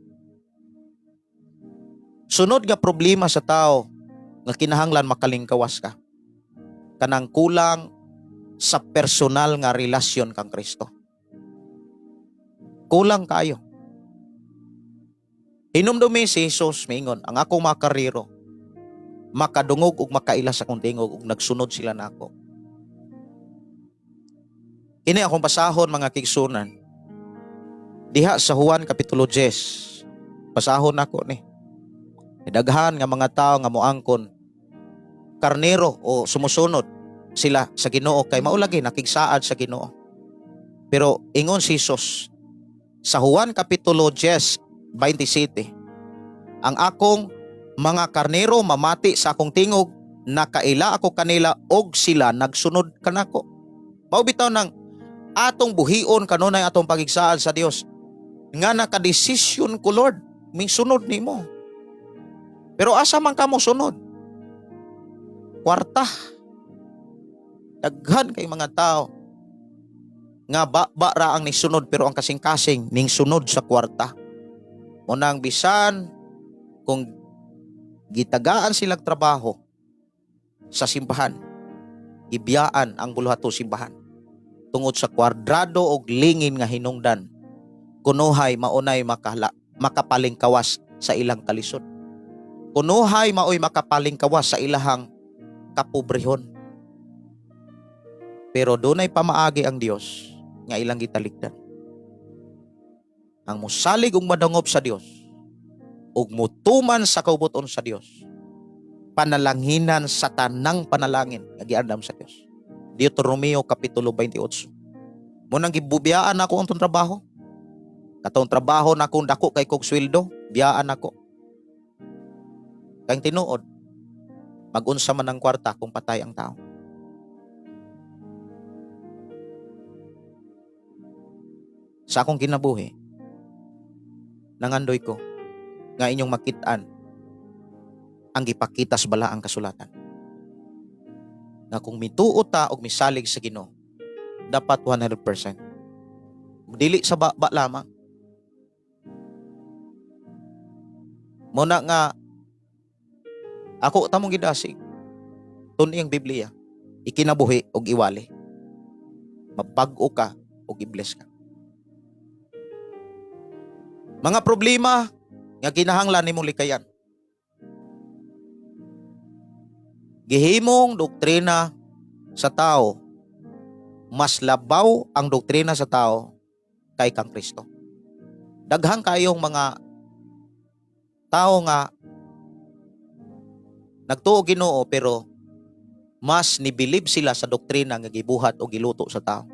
Sunod nga problema sa tao nga kinahanglan makalingkawas ka. Kanang kulang sa personal nga relasyon kang Kristo. Kulang kayo. Hinumdumi si Jesus miingon, "Ang akong mga karnero makadungog ug makaila sa akong tingog ug nagsunod sila nako." Kini akong pasahon, mga kaigsunan. Diha sa Juan Kapitulo 10. Pasahon nako ni. Daghan nga mga tao nga moangkon karnero o sumusunod sila sa Ginoo kay mao lagi nakigsaad sa Ginoo. Pero ingon si Jesus sa Juan Kapitulo 10, 27, "Ang akong mga karnero mamati sa akong tingog, nakaila ako kanila og sila nagsunod kanako." Mao bitaw nang atong buhion kanunay atong pagigsaad sa Dios nga nakadesisyon ko, "Lord, mingsunod nimo." Pero asa man ka mo sunod? Kwarta. Daghan kay mga tao nga ba ra ang nisunod pero ang kasing-kasing ning sunod sa kwarta. Unang bisan kung gitagaan silang trabaho sa simbahan, gibiyaan ang buluhato simbahan tungod sa kwadrado og lingin nga hinungdan kunuhay maunay makapalingkawas sa ilang kalisod, kunuhay maoy makapalingkawas sa ilahang kapobrehon. Pero dunay pamaagi ang Dios nga ilang gitalikdan. Ang musalig ug madangop sa Dios ug mutuman sa kaubuton sa Dios, panalanginan sa tanang panalangin nga giandam sa Dios. Deuteronomio Kapitulo 28. Mao nang gibubiyaan ako ang tong trabaho. Katong trabaho na akong dako kay kog sweldo, biyaan ako. Kay tinuod, magunsa man ang kwarta kung patay ang tao? Sa akong kinabuhi, nangandoy ko nga inyong makit-an ang gipakitas bala ang kasulatan. Nga kung mituo ta og misalig sa Ginoo, dapat 100%. Dili sa ba lamang. Muna nga ako tamong gidasig tun ang Biblia, ikinabuhi og iwali. Mabag-o ka og i-bless ka. Mga problema nga kinahanglan nimong likayan. Gihimong doktrina sa tao Mas labaw ang doktrina sa tao kay kang Kristo. Daghang kayong mga tao nga nagtuo Ginoo, pero mas nibilib sila sa doktrina nga gibuhat o giluto sa tao.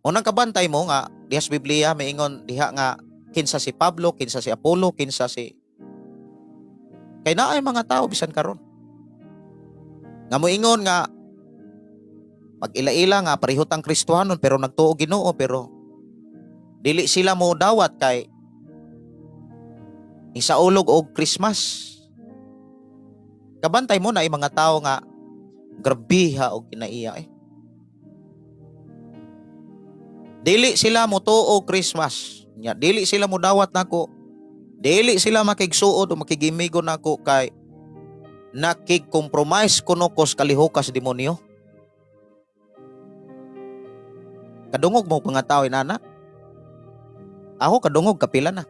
Unang kabantay mo nga diha sa Biblia maingon diha nga kinsa si Pablo, kinsa si Apollo, kinsa si, kay naay mga tao bisan karon nga moingon nga pag ila-ila nga pareho tang Kristohanon, pero nagtuo Ginoo, pero dili sila mo dawat kay isaulog og Christmas. Kabantay mo na mga tao nga grabiha og kinaiya eh. Dili sila mo tuo Christmas. Nya dili sila mo dawat nako. Dili sila makigsuod o makigimigo nako kay nakig-compromise kuno kos kalihukas demonyo. Kadungog mo mga tao inana? Ako kadungog kapila na.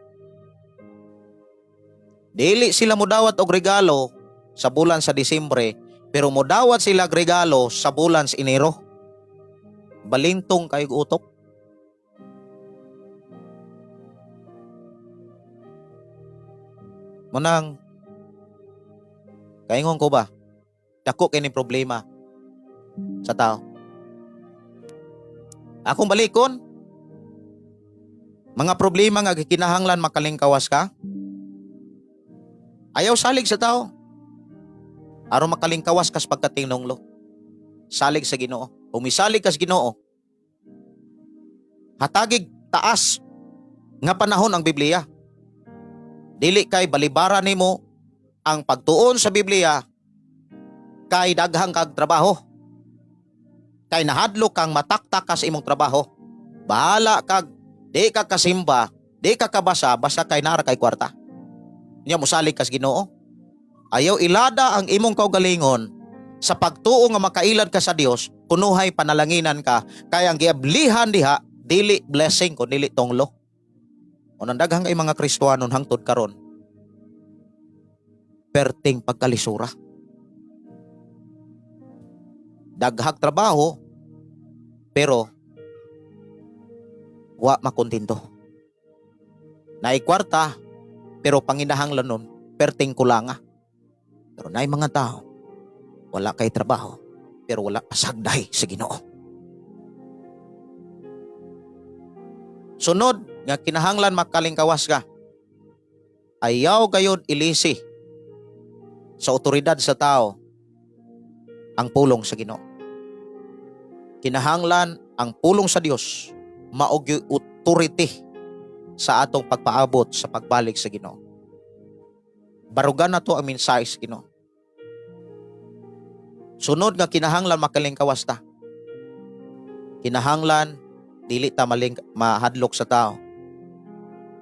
Dili sila modawat og regalo sa bulan sa Disyembre, pero modawat sila og regalo sa bulan sa Enero. Balintong kayog utok. Munang kaingon ko ba, dako kini problema sa tao. Akong balikon, mga problema nga gikinahanglan makalingkawas ka, ayaw salig sa tao. Aron makalingkawas kas pagkatinunglo. Salig sa Ginoo. Kung misalig kas Ginoo, hatagig taas nga panahon ang Biblia. Dili kay balibara nimo ang pagtuon sa Biblia kay daghang kag trabaho. Kay nahadlok kang mataktak ka sa imong trabaho. Bahala kag di ka kasimba, di ka kabasa, basta kay nara kay kwarta. Nya mosalig kas Ginoo. Ayaw ilada ang imong kaugalingon sa pagtuo nga makailad ka sa Dios, kunuhay panalanginan ka, kay ang giablihan diha dili blessing kun dili tonglo. Unang daghang kay mga Kristohanon hangtod karon, perting pagkalisura. Daghag trabaho pero wa makontento. Naay kwarta pero panginahanglan nun perting kulanga. Pero naay mga tao wala kay trabaho pero wala pasagday sa Ginoo. Sunod nga kinahanglan makalingkawas ka, ayaw gayod ilisi sa otoridad sa tao ang pulong sa Ginoo. Kinahanglan ang pulong sa Dios mao gyud authority sa atong pagpaabot sa pagbalik sa Ginoo. Barugan na to ang mensahe sa Ginoo. Sunod nga kinahanglan makalingkawas ta, kinahanglan dili ta maling mahadlok sa tao.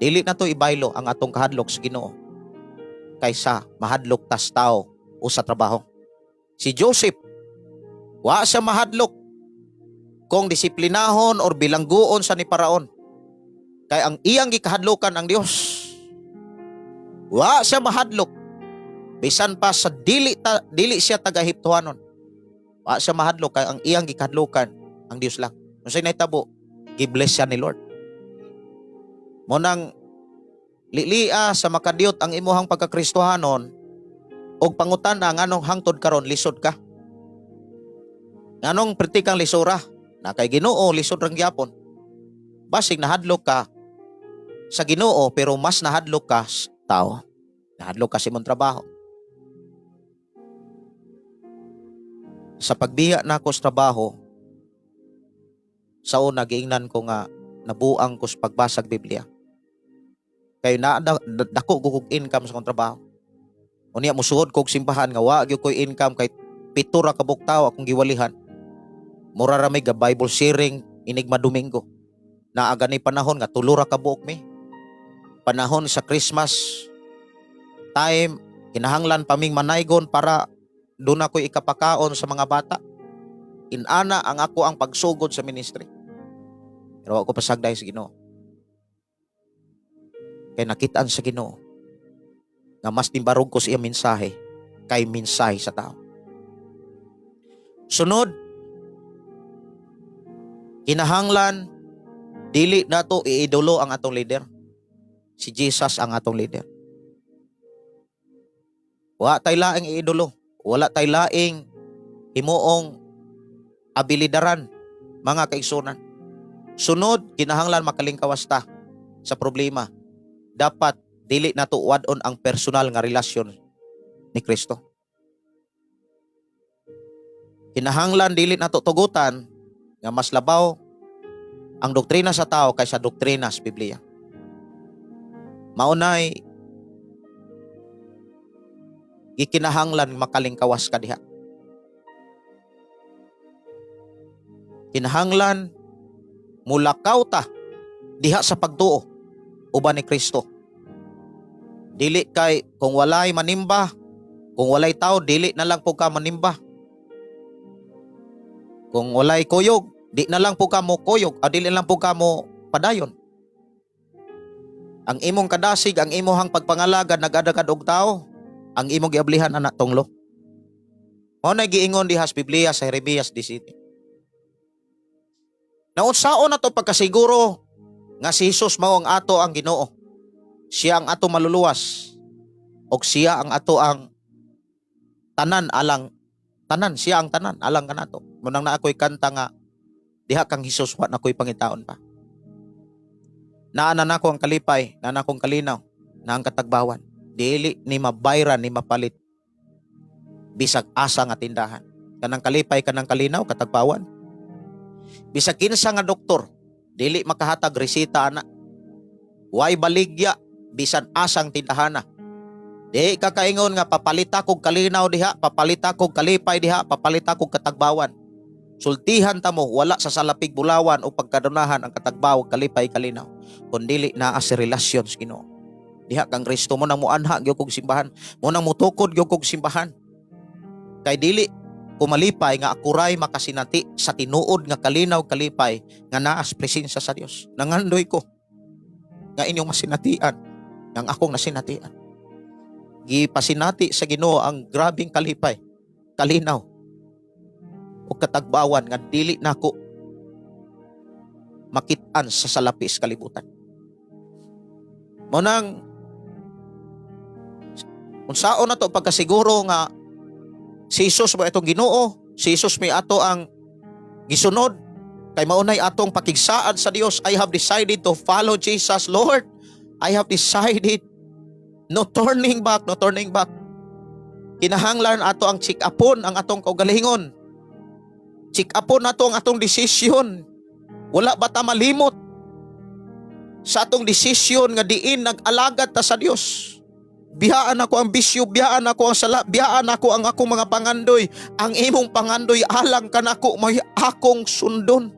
Dili na to ibaylo ang atong kahadlok sa Ginoo kaysa mahadlok tas tao o sa trabaho. Si Joseph, wa siya mahadlok kung disiplinahon or bilangguon sa ni Paraon. Kay ang iyang gikahadlokan ang Dios. Wa siya mahadlok bisan pa sa dili siya taga-Ehiptohanon. Wa siya mahadlok kay ang iyang gikahadlokan ang Dios lang. Unsay nahitabo? Gibless siya ni Lord. Mo nang lilia sa makadiyot ang imuhang pagkakristohanon og pangutana nganong hangtod karon lisod ka. Nganong perti kang lisura? Na kay Ginoo lisod rang gyapon. Basig nahadlok ka sa Ginoo pero mas nahadlok ka sa tao. Nahadlok ka sa imong trabaho. Sa pagbiya nako sa trabaho, sa una giingnan ko nga nabuang ko sa pagbasag Biblia. Kay na dako ko kog income sa akong trabaho. Unya musuhod kog simbahan nga wa gyud koy income kay 7 ra ka buok tawo akong giwalihan. Mura ra may ga Bible sharing inig Domingo. Naa gani panahon nga 3 ra ka buok mi. Panahon sa Christmas time, kinahanglan pa ming manaygon para doon ako'y ikapakaon sa mga bata. Inana ang ako ang pagsugod sa ministry. Pero ako pasagday sa Ginoo. Kay nakitaan sa Ginoo nga mas timbarog ko sa iyang mensahe kay mensahe sa tao. Sunod, Kinahanglan dili nato iidolo ang atong leader. Si Jesus ang atong leader. Wa tay laing iidolo. Wala tay laing himuong abilidaran, mga kaigsunan. Sunod, kinahanglan makalingkawas ta sa problema. Dapat dili nato wad-on ang personal nga relasyon ni Kristo. Kinahanglan dili nato tugutan nga mas labaw ang doktrina sa tao kaysa doktrina sa Biblia. Maunay gikinahanglan makalingkawas ka diha. Kinahanglan mulakaw ta diha sa pagtuo uban ni Kristo. Dili kay kung walay manimba, kung walay tao, dili na lang po ka manimba. Kung walay kuyog, di na lang po ka mo kuyog, o dili na lang po ka mo padayon. Ang imong kadasig, ang imong pagpangalagad, nagadagad og tao, ang imong giablihan anak tonglo. Mao na giingon diha sa Biblia sa Jeremias 17. Naunsaon na to pagkasiguro nga si Jesus mao ang ato ang Ginoo? Siya ang ato maluluwas og siya ang ato ang tanan alang tanan, siya ang tanan alang kanato. Munang naa ko'y kanta nga diha kang Hesus wa na ko'y pangitaon pa. Naa na nako ang kalipay, naa na akong kalinaw, na ang katagbawan. Dili ni mabayran ni mapalit bisag asa nga tindahan. Kanang kalipay, kanang kalinaw, katagbawan. Bisag kinsa nga doktor, dili makahatag resita ana. Way baligya bisan asang tindahana. Di ka kaingon nga papalita kog kalinaw diha, papalita kog kalipay diha, papalita kog katagbawan. Sultihan ta mo, wala sa salapig bulawan o pagkadunahan ang katagbaw, kalipay, kalinaw. Kundili naa sa relasyon sa Ginoo. Diha kang Kristo mo nang muanha gyud kog simbahan, mo nang mutukod gyud kog simbahan. Kay dili kumalipay nga akuray makasinati sa tinuod nga kalinaw, kalipay nga naa sa presensya sa Dios. Nangandoy ko nga inyong masinatian ang akong nasinatian. Gipasinati sa Ginoo ang grabing kalipay, kalinaw o katagbawan nga dili nako makit-an sa salapi sa kalibutan. Mo nang unsaon na to pagkasiguro nga si Jesus mo itong Ginoo, si Jesus may ato ang gisunod, kay maunay atong pakigsaad sa Dios? I have decided to follow Jesus, Lord. I have decided, no turning back, no turning back. Kinahanglan ato ang check-upon ang atong kaugalingon. Check-upon nato ang atong desisyon. Wala ba ta malimot sa atong desisyon nga diin nag-alagad ta sa Dios? Biyaan ako ang bisyo, biyaan ako ang sala, biyaan ako ang akong mga pangandoy. Ang imong pangandoy alang kanako may akong sundon.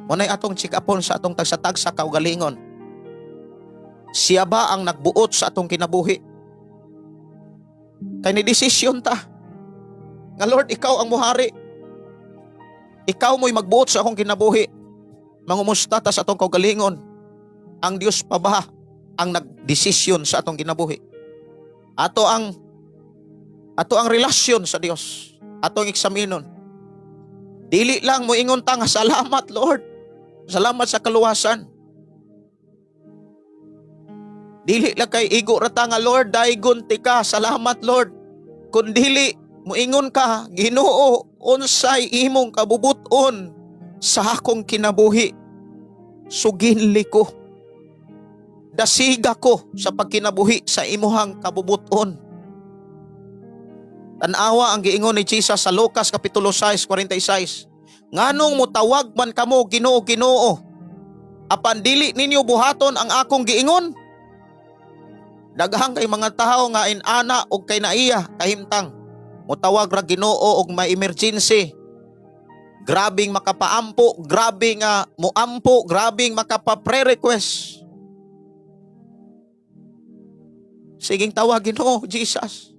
Muna'y atong check-upon sa atong tagsa-tagsa kaugalingon. Siya ba ang nagbuot sa atong kinabuhi? Kay ni desisyon ta nga Lord, ikaw ang muhari. Ikaw mo'y magbuot sa akong kinabuhi. Mangumusta ta sa atong kaugalingon. Ang Dios pa ba ang nagdesisyon sa atong kinabuhi? Ato ang relasyon sa Dios. Atong eksaminon. Dili lang mo ingon ta nga salamat, Lord. Salamat sa kaluwasan. Dili lang kay igo ra ta nga Lord, daigon ti ka, salamat, Lord. Kun dili muingon ka, Ginoo, unsay imong kabubuton sa akong kinabuhi? Suginli ko. Dasiga ko sa pagkinabuhi sa imuhang kabubuton. Tan-awa ang giingon ni Jesus sa Lucas Kapitulo 6:46. Nganong mutawag man kamo Ginoo, Ginoo, apan dili ninyo buhaton ang akong giingon? Daghang kay mga tawo nga inana og kay naiya kahimtang. Mutawag ra Ginoo og may emergency. Grabing makapaampo, grabe nga muampo, grabing makapa-pre-request. Siging tawag Ginoo, Jesus.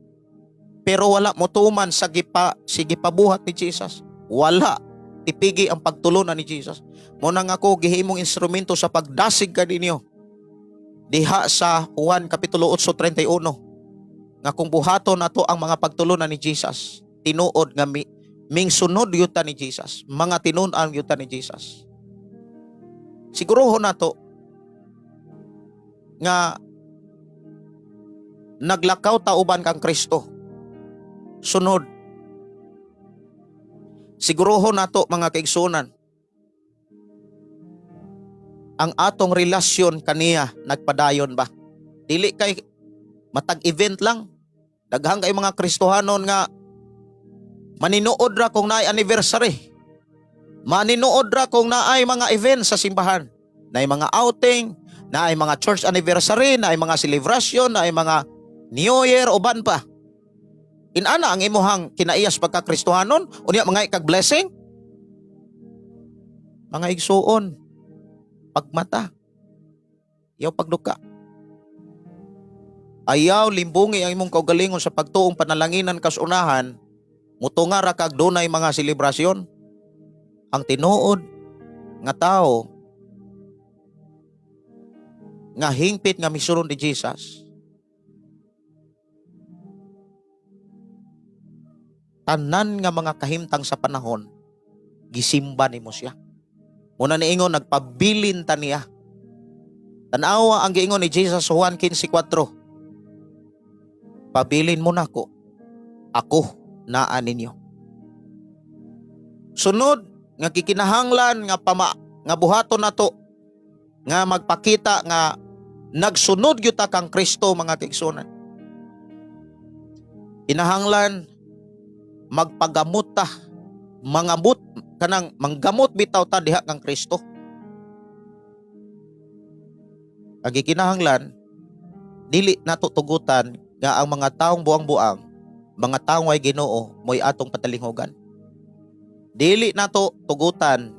Pero wala motuman sa gipa sige pabuhat ni Jesus. Wala tipigi ang pagtulunan ni Jesus. Mo nang ako gihimong instrumento sa pagdasig kaninyo diha sa Juan Kapitulo 8:31 nga kung buhaton nato ang mga pagtulunan ni Jesus, tinuod nga mi, Mingsunod gyud ta ni Jesus, mga tinun-an gyud ta ni Jesus. Siguruhon nato nga naglakaw ta uban kang Kristo. Sunod. Siguruhon nato, mga kaigsunan, ang atong relasyon kaniya nagpadayon ba? Dili kay matag event lang. Daghan kay mga Kristohanon nga maninuod ra kung naay anniversary. Maninuod ra kung naay mga event sa simbahan. Naay mga outing, naay mga church anniversary, naay mga celebration, naay mga New Year, uban pa. Inana ang imuhang kinaiyas pagka Kristohanon, unya mga ikag blessing. Mga igsuon, pagmata. Ayaw pagduka. Ayaw limbungi ang imong kaugalingon sa pagtuong panalanginan kas unahan, mutunga ra kag dunay mga selebrasyon. Ang tinuod nga tao nga hingpit nga misulod ni Jesus, tanan nga mga kahimtang sa panahon, gisimba nimo siya. Muna niingon, nagpabilin ta niya. Tanawa ang giingon ni Jesus sa Juan 15:4. "Pabilin mo nako, ako naa ninyo." Sunod nga gikinahanglan nga pama nga buhaton nato nga magpakita nga nagsunod gyud ta kang Kristo, mga kaigsunan. Kinahanglan magpagamot ta, mangamot, kanang manggamot bitaw ta diha kang Kristo. Ang gikinahanglan, dili nato tugutan nga ang mga taong buang-buang, mga taong way Ginoo, mo'y atong patalinghugan. Dili nato tugutan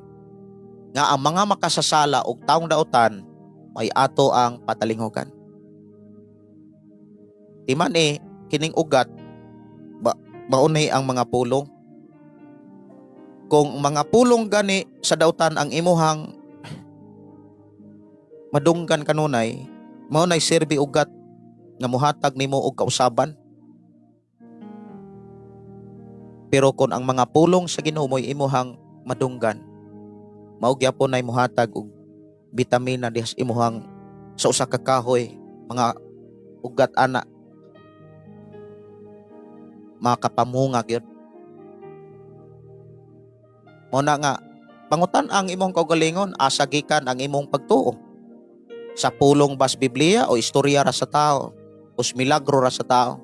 nga ang mga makasasala og taong dautan may ato ang patalinghugan. Timan eh, kining ugat, ba, maunay ang mga pulong. Kung mga pulong gani sa dautan ang imuhang madunggan kanunay, mao nay serbi ugat nga muhatag nimo og kausaban. Pero kung ang mga pulong sa Ginoo mo'y imuhang madunggan, mao gyapon nay muhatag og bitamina diha sa imuhang sa usa ka kahoy, mga ugat ana makapamunga gyud. Mao na nga pangutan ang imong kaugalingon, asa gikan ang imong pagtuo? Sa pulong bas Biblia o istorya ra sa tao o milagro ra sa tao?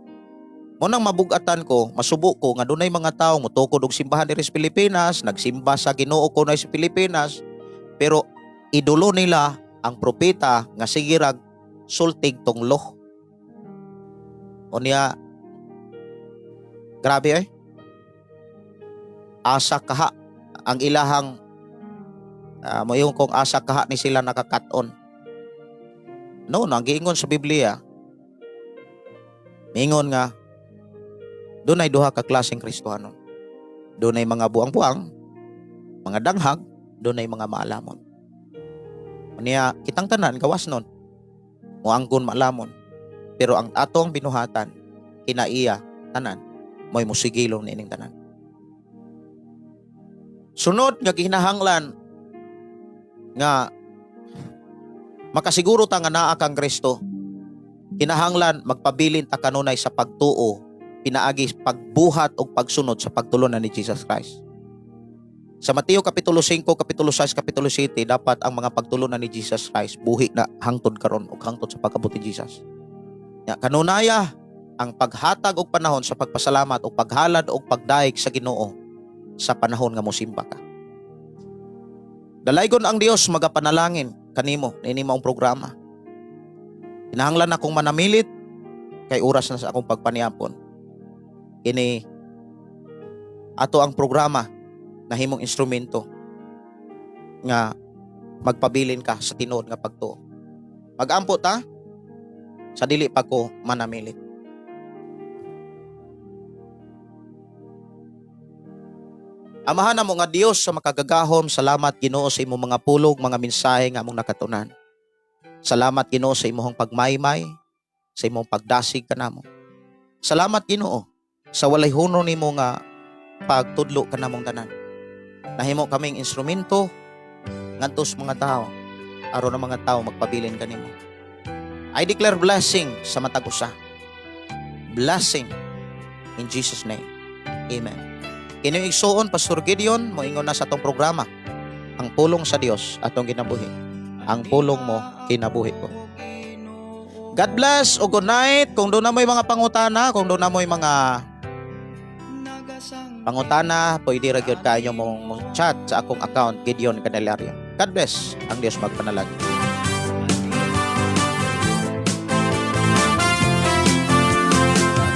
Mo nang mabugatan ko, masubo ko nga dunay mga tawo motukod og simbahan diri sa Pilipinas, nagsimba sa Ginoo ko na sa Pilipinas, pero idolo nila ang propeta nga sige rag sultig tunglo. Unya grabe eh. Asa kaha ang ilahang moingon kong asa kaha ni sila nakakaton. No, no, ang giingon sa Biblia, miingon nga dunay duha ka klaseng Kristohanon. Dunay mga buang-buang, mga danghag, dunay mga maalamon. Unya kitang tanan gawas nun. Moanggon maalamon. Pero ang atong binuhatan, kinaiya tanan, mo'y musigilong niining tanan. Sunod nga gihinahanglan nga makasiguro ta nga naa kang Kristo, kinahanglan magpabilin ta kanunay sa pagtuo pinaagi pagbuhat o pagsunod sa pagtulunan ni Jesus Christ. Sa Mateo Kapitulo 5, Kapitulo 6, Kapitulo 7, dapat ang mga pagtulunan ni Jesus Christ buhi na hangtod karon ug hangtod sa pag-abot ni Jesus. Ya, kanunaya ang paghatag og panahon sa pagpasalamat o paghalad og pagdayeg sa Ginoo sa panahon nga mosimba ka. Dalaygon ang Dios magapanalangin kanimo niini maong programa. Kinahanglan akong manamilit kay oras na sa akong pagpaniapon. Kini ato ang programa nahimong instrumento nga magpabilin ka sa tinuod nga pagtuo. Magampo ta sa dili pa ko manamilit. Amahan namo nga Dios sa makagagahom, salamat Ginoo sa imong mga pulog, mga mensahe nga among nakatunan. Salamat Ginoo sa imong pagmaymay, sa imong pagdasig kanamo. Salamat Ginoo sa walay huno nimo nga Pagtudlo kanamong tanan. Nahimo kaming instrumento ngadto sa mga tao aron ang mga tao magpabilin kanimo. I declare blessing sa matag usa. Blessing in Jesus' name. Amen. Kini igsuon, Pastor Gideon, moingon na sa atong programa. Ang pulong sa Dios atong ginabuhi. Ang pulong mo, kinabuhi ko. God bless o good night. Kung duna mo'y mga pangutana, kung duna mo'y mga pangutana, pwede ra gyud kayo mong mo chat sa akong account, Gideon Candelaria. God bless. Ang Dios magpanalangin.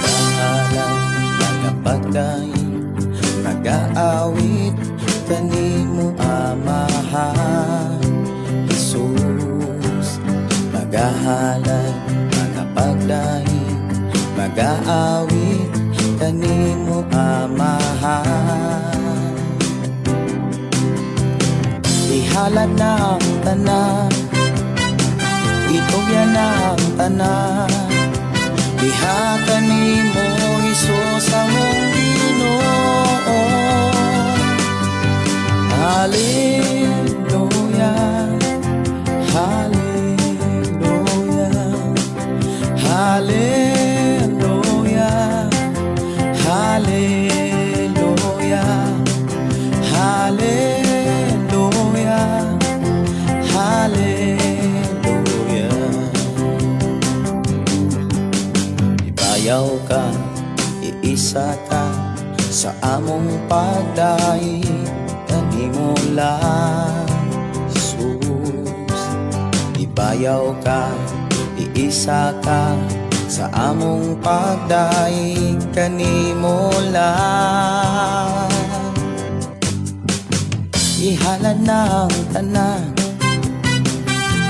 Nagahalay, nagapagdaig, nagaawit kanimo, Amahan Jesus. Nagahalay, nagapagdaig, nagaawit kanimo, Amahan. Ihalad na ang tanan, itugyan na ang tanan. Diha kanimo, Hesus, among Ginoo. Hallelujah. Hallelujah. Hallelujah. Hallelujah. Hallelujah. Hallelujah. Ibayaw ka, iisa ka sa among pagdaig kanimo lang, Jesus. Ibayaw ka, iisa ka sa among pagdaig kanimo lang. Ihalad na ang tanan,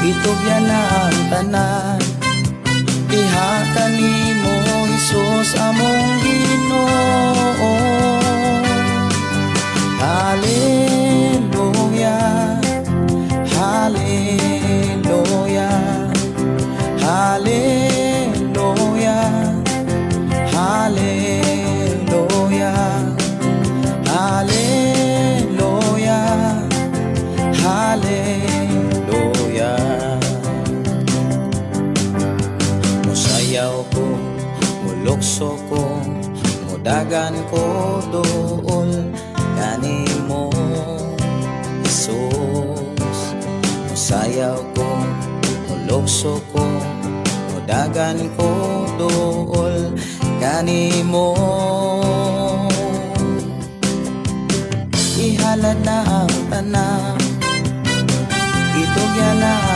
itugyan na ang tanan. Diha kanimo, Hesus, among Ginoo. Hallelujah. Hallelujah. Hallelujah. Hallelujah. Hallelujah. Hallelujah. Musayaw ko, mulukso ko, mudagan ko duol kanimo, Jesus. Musayaw ko, mulukso ko, mudagan ko duol kanimo. Ihalad na ang tanan, itugyan na.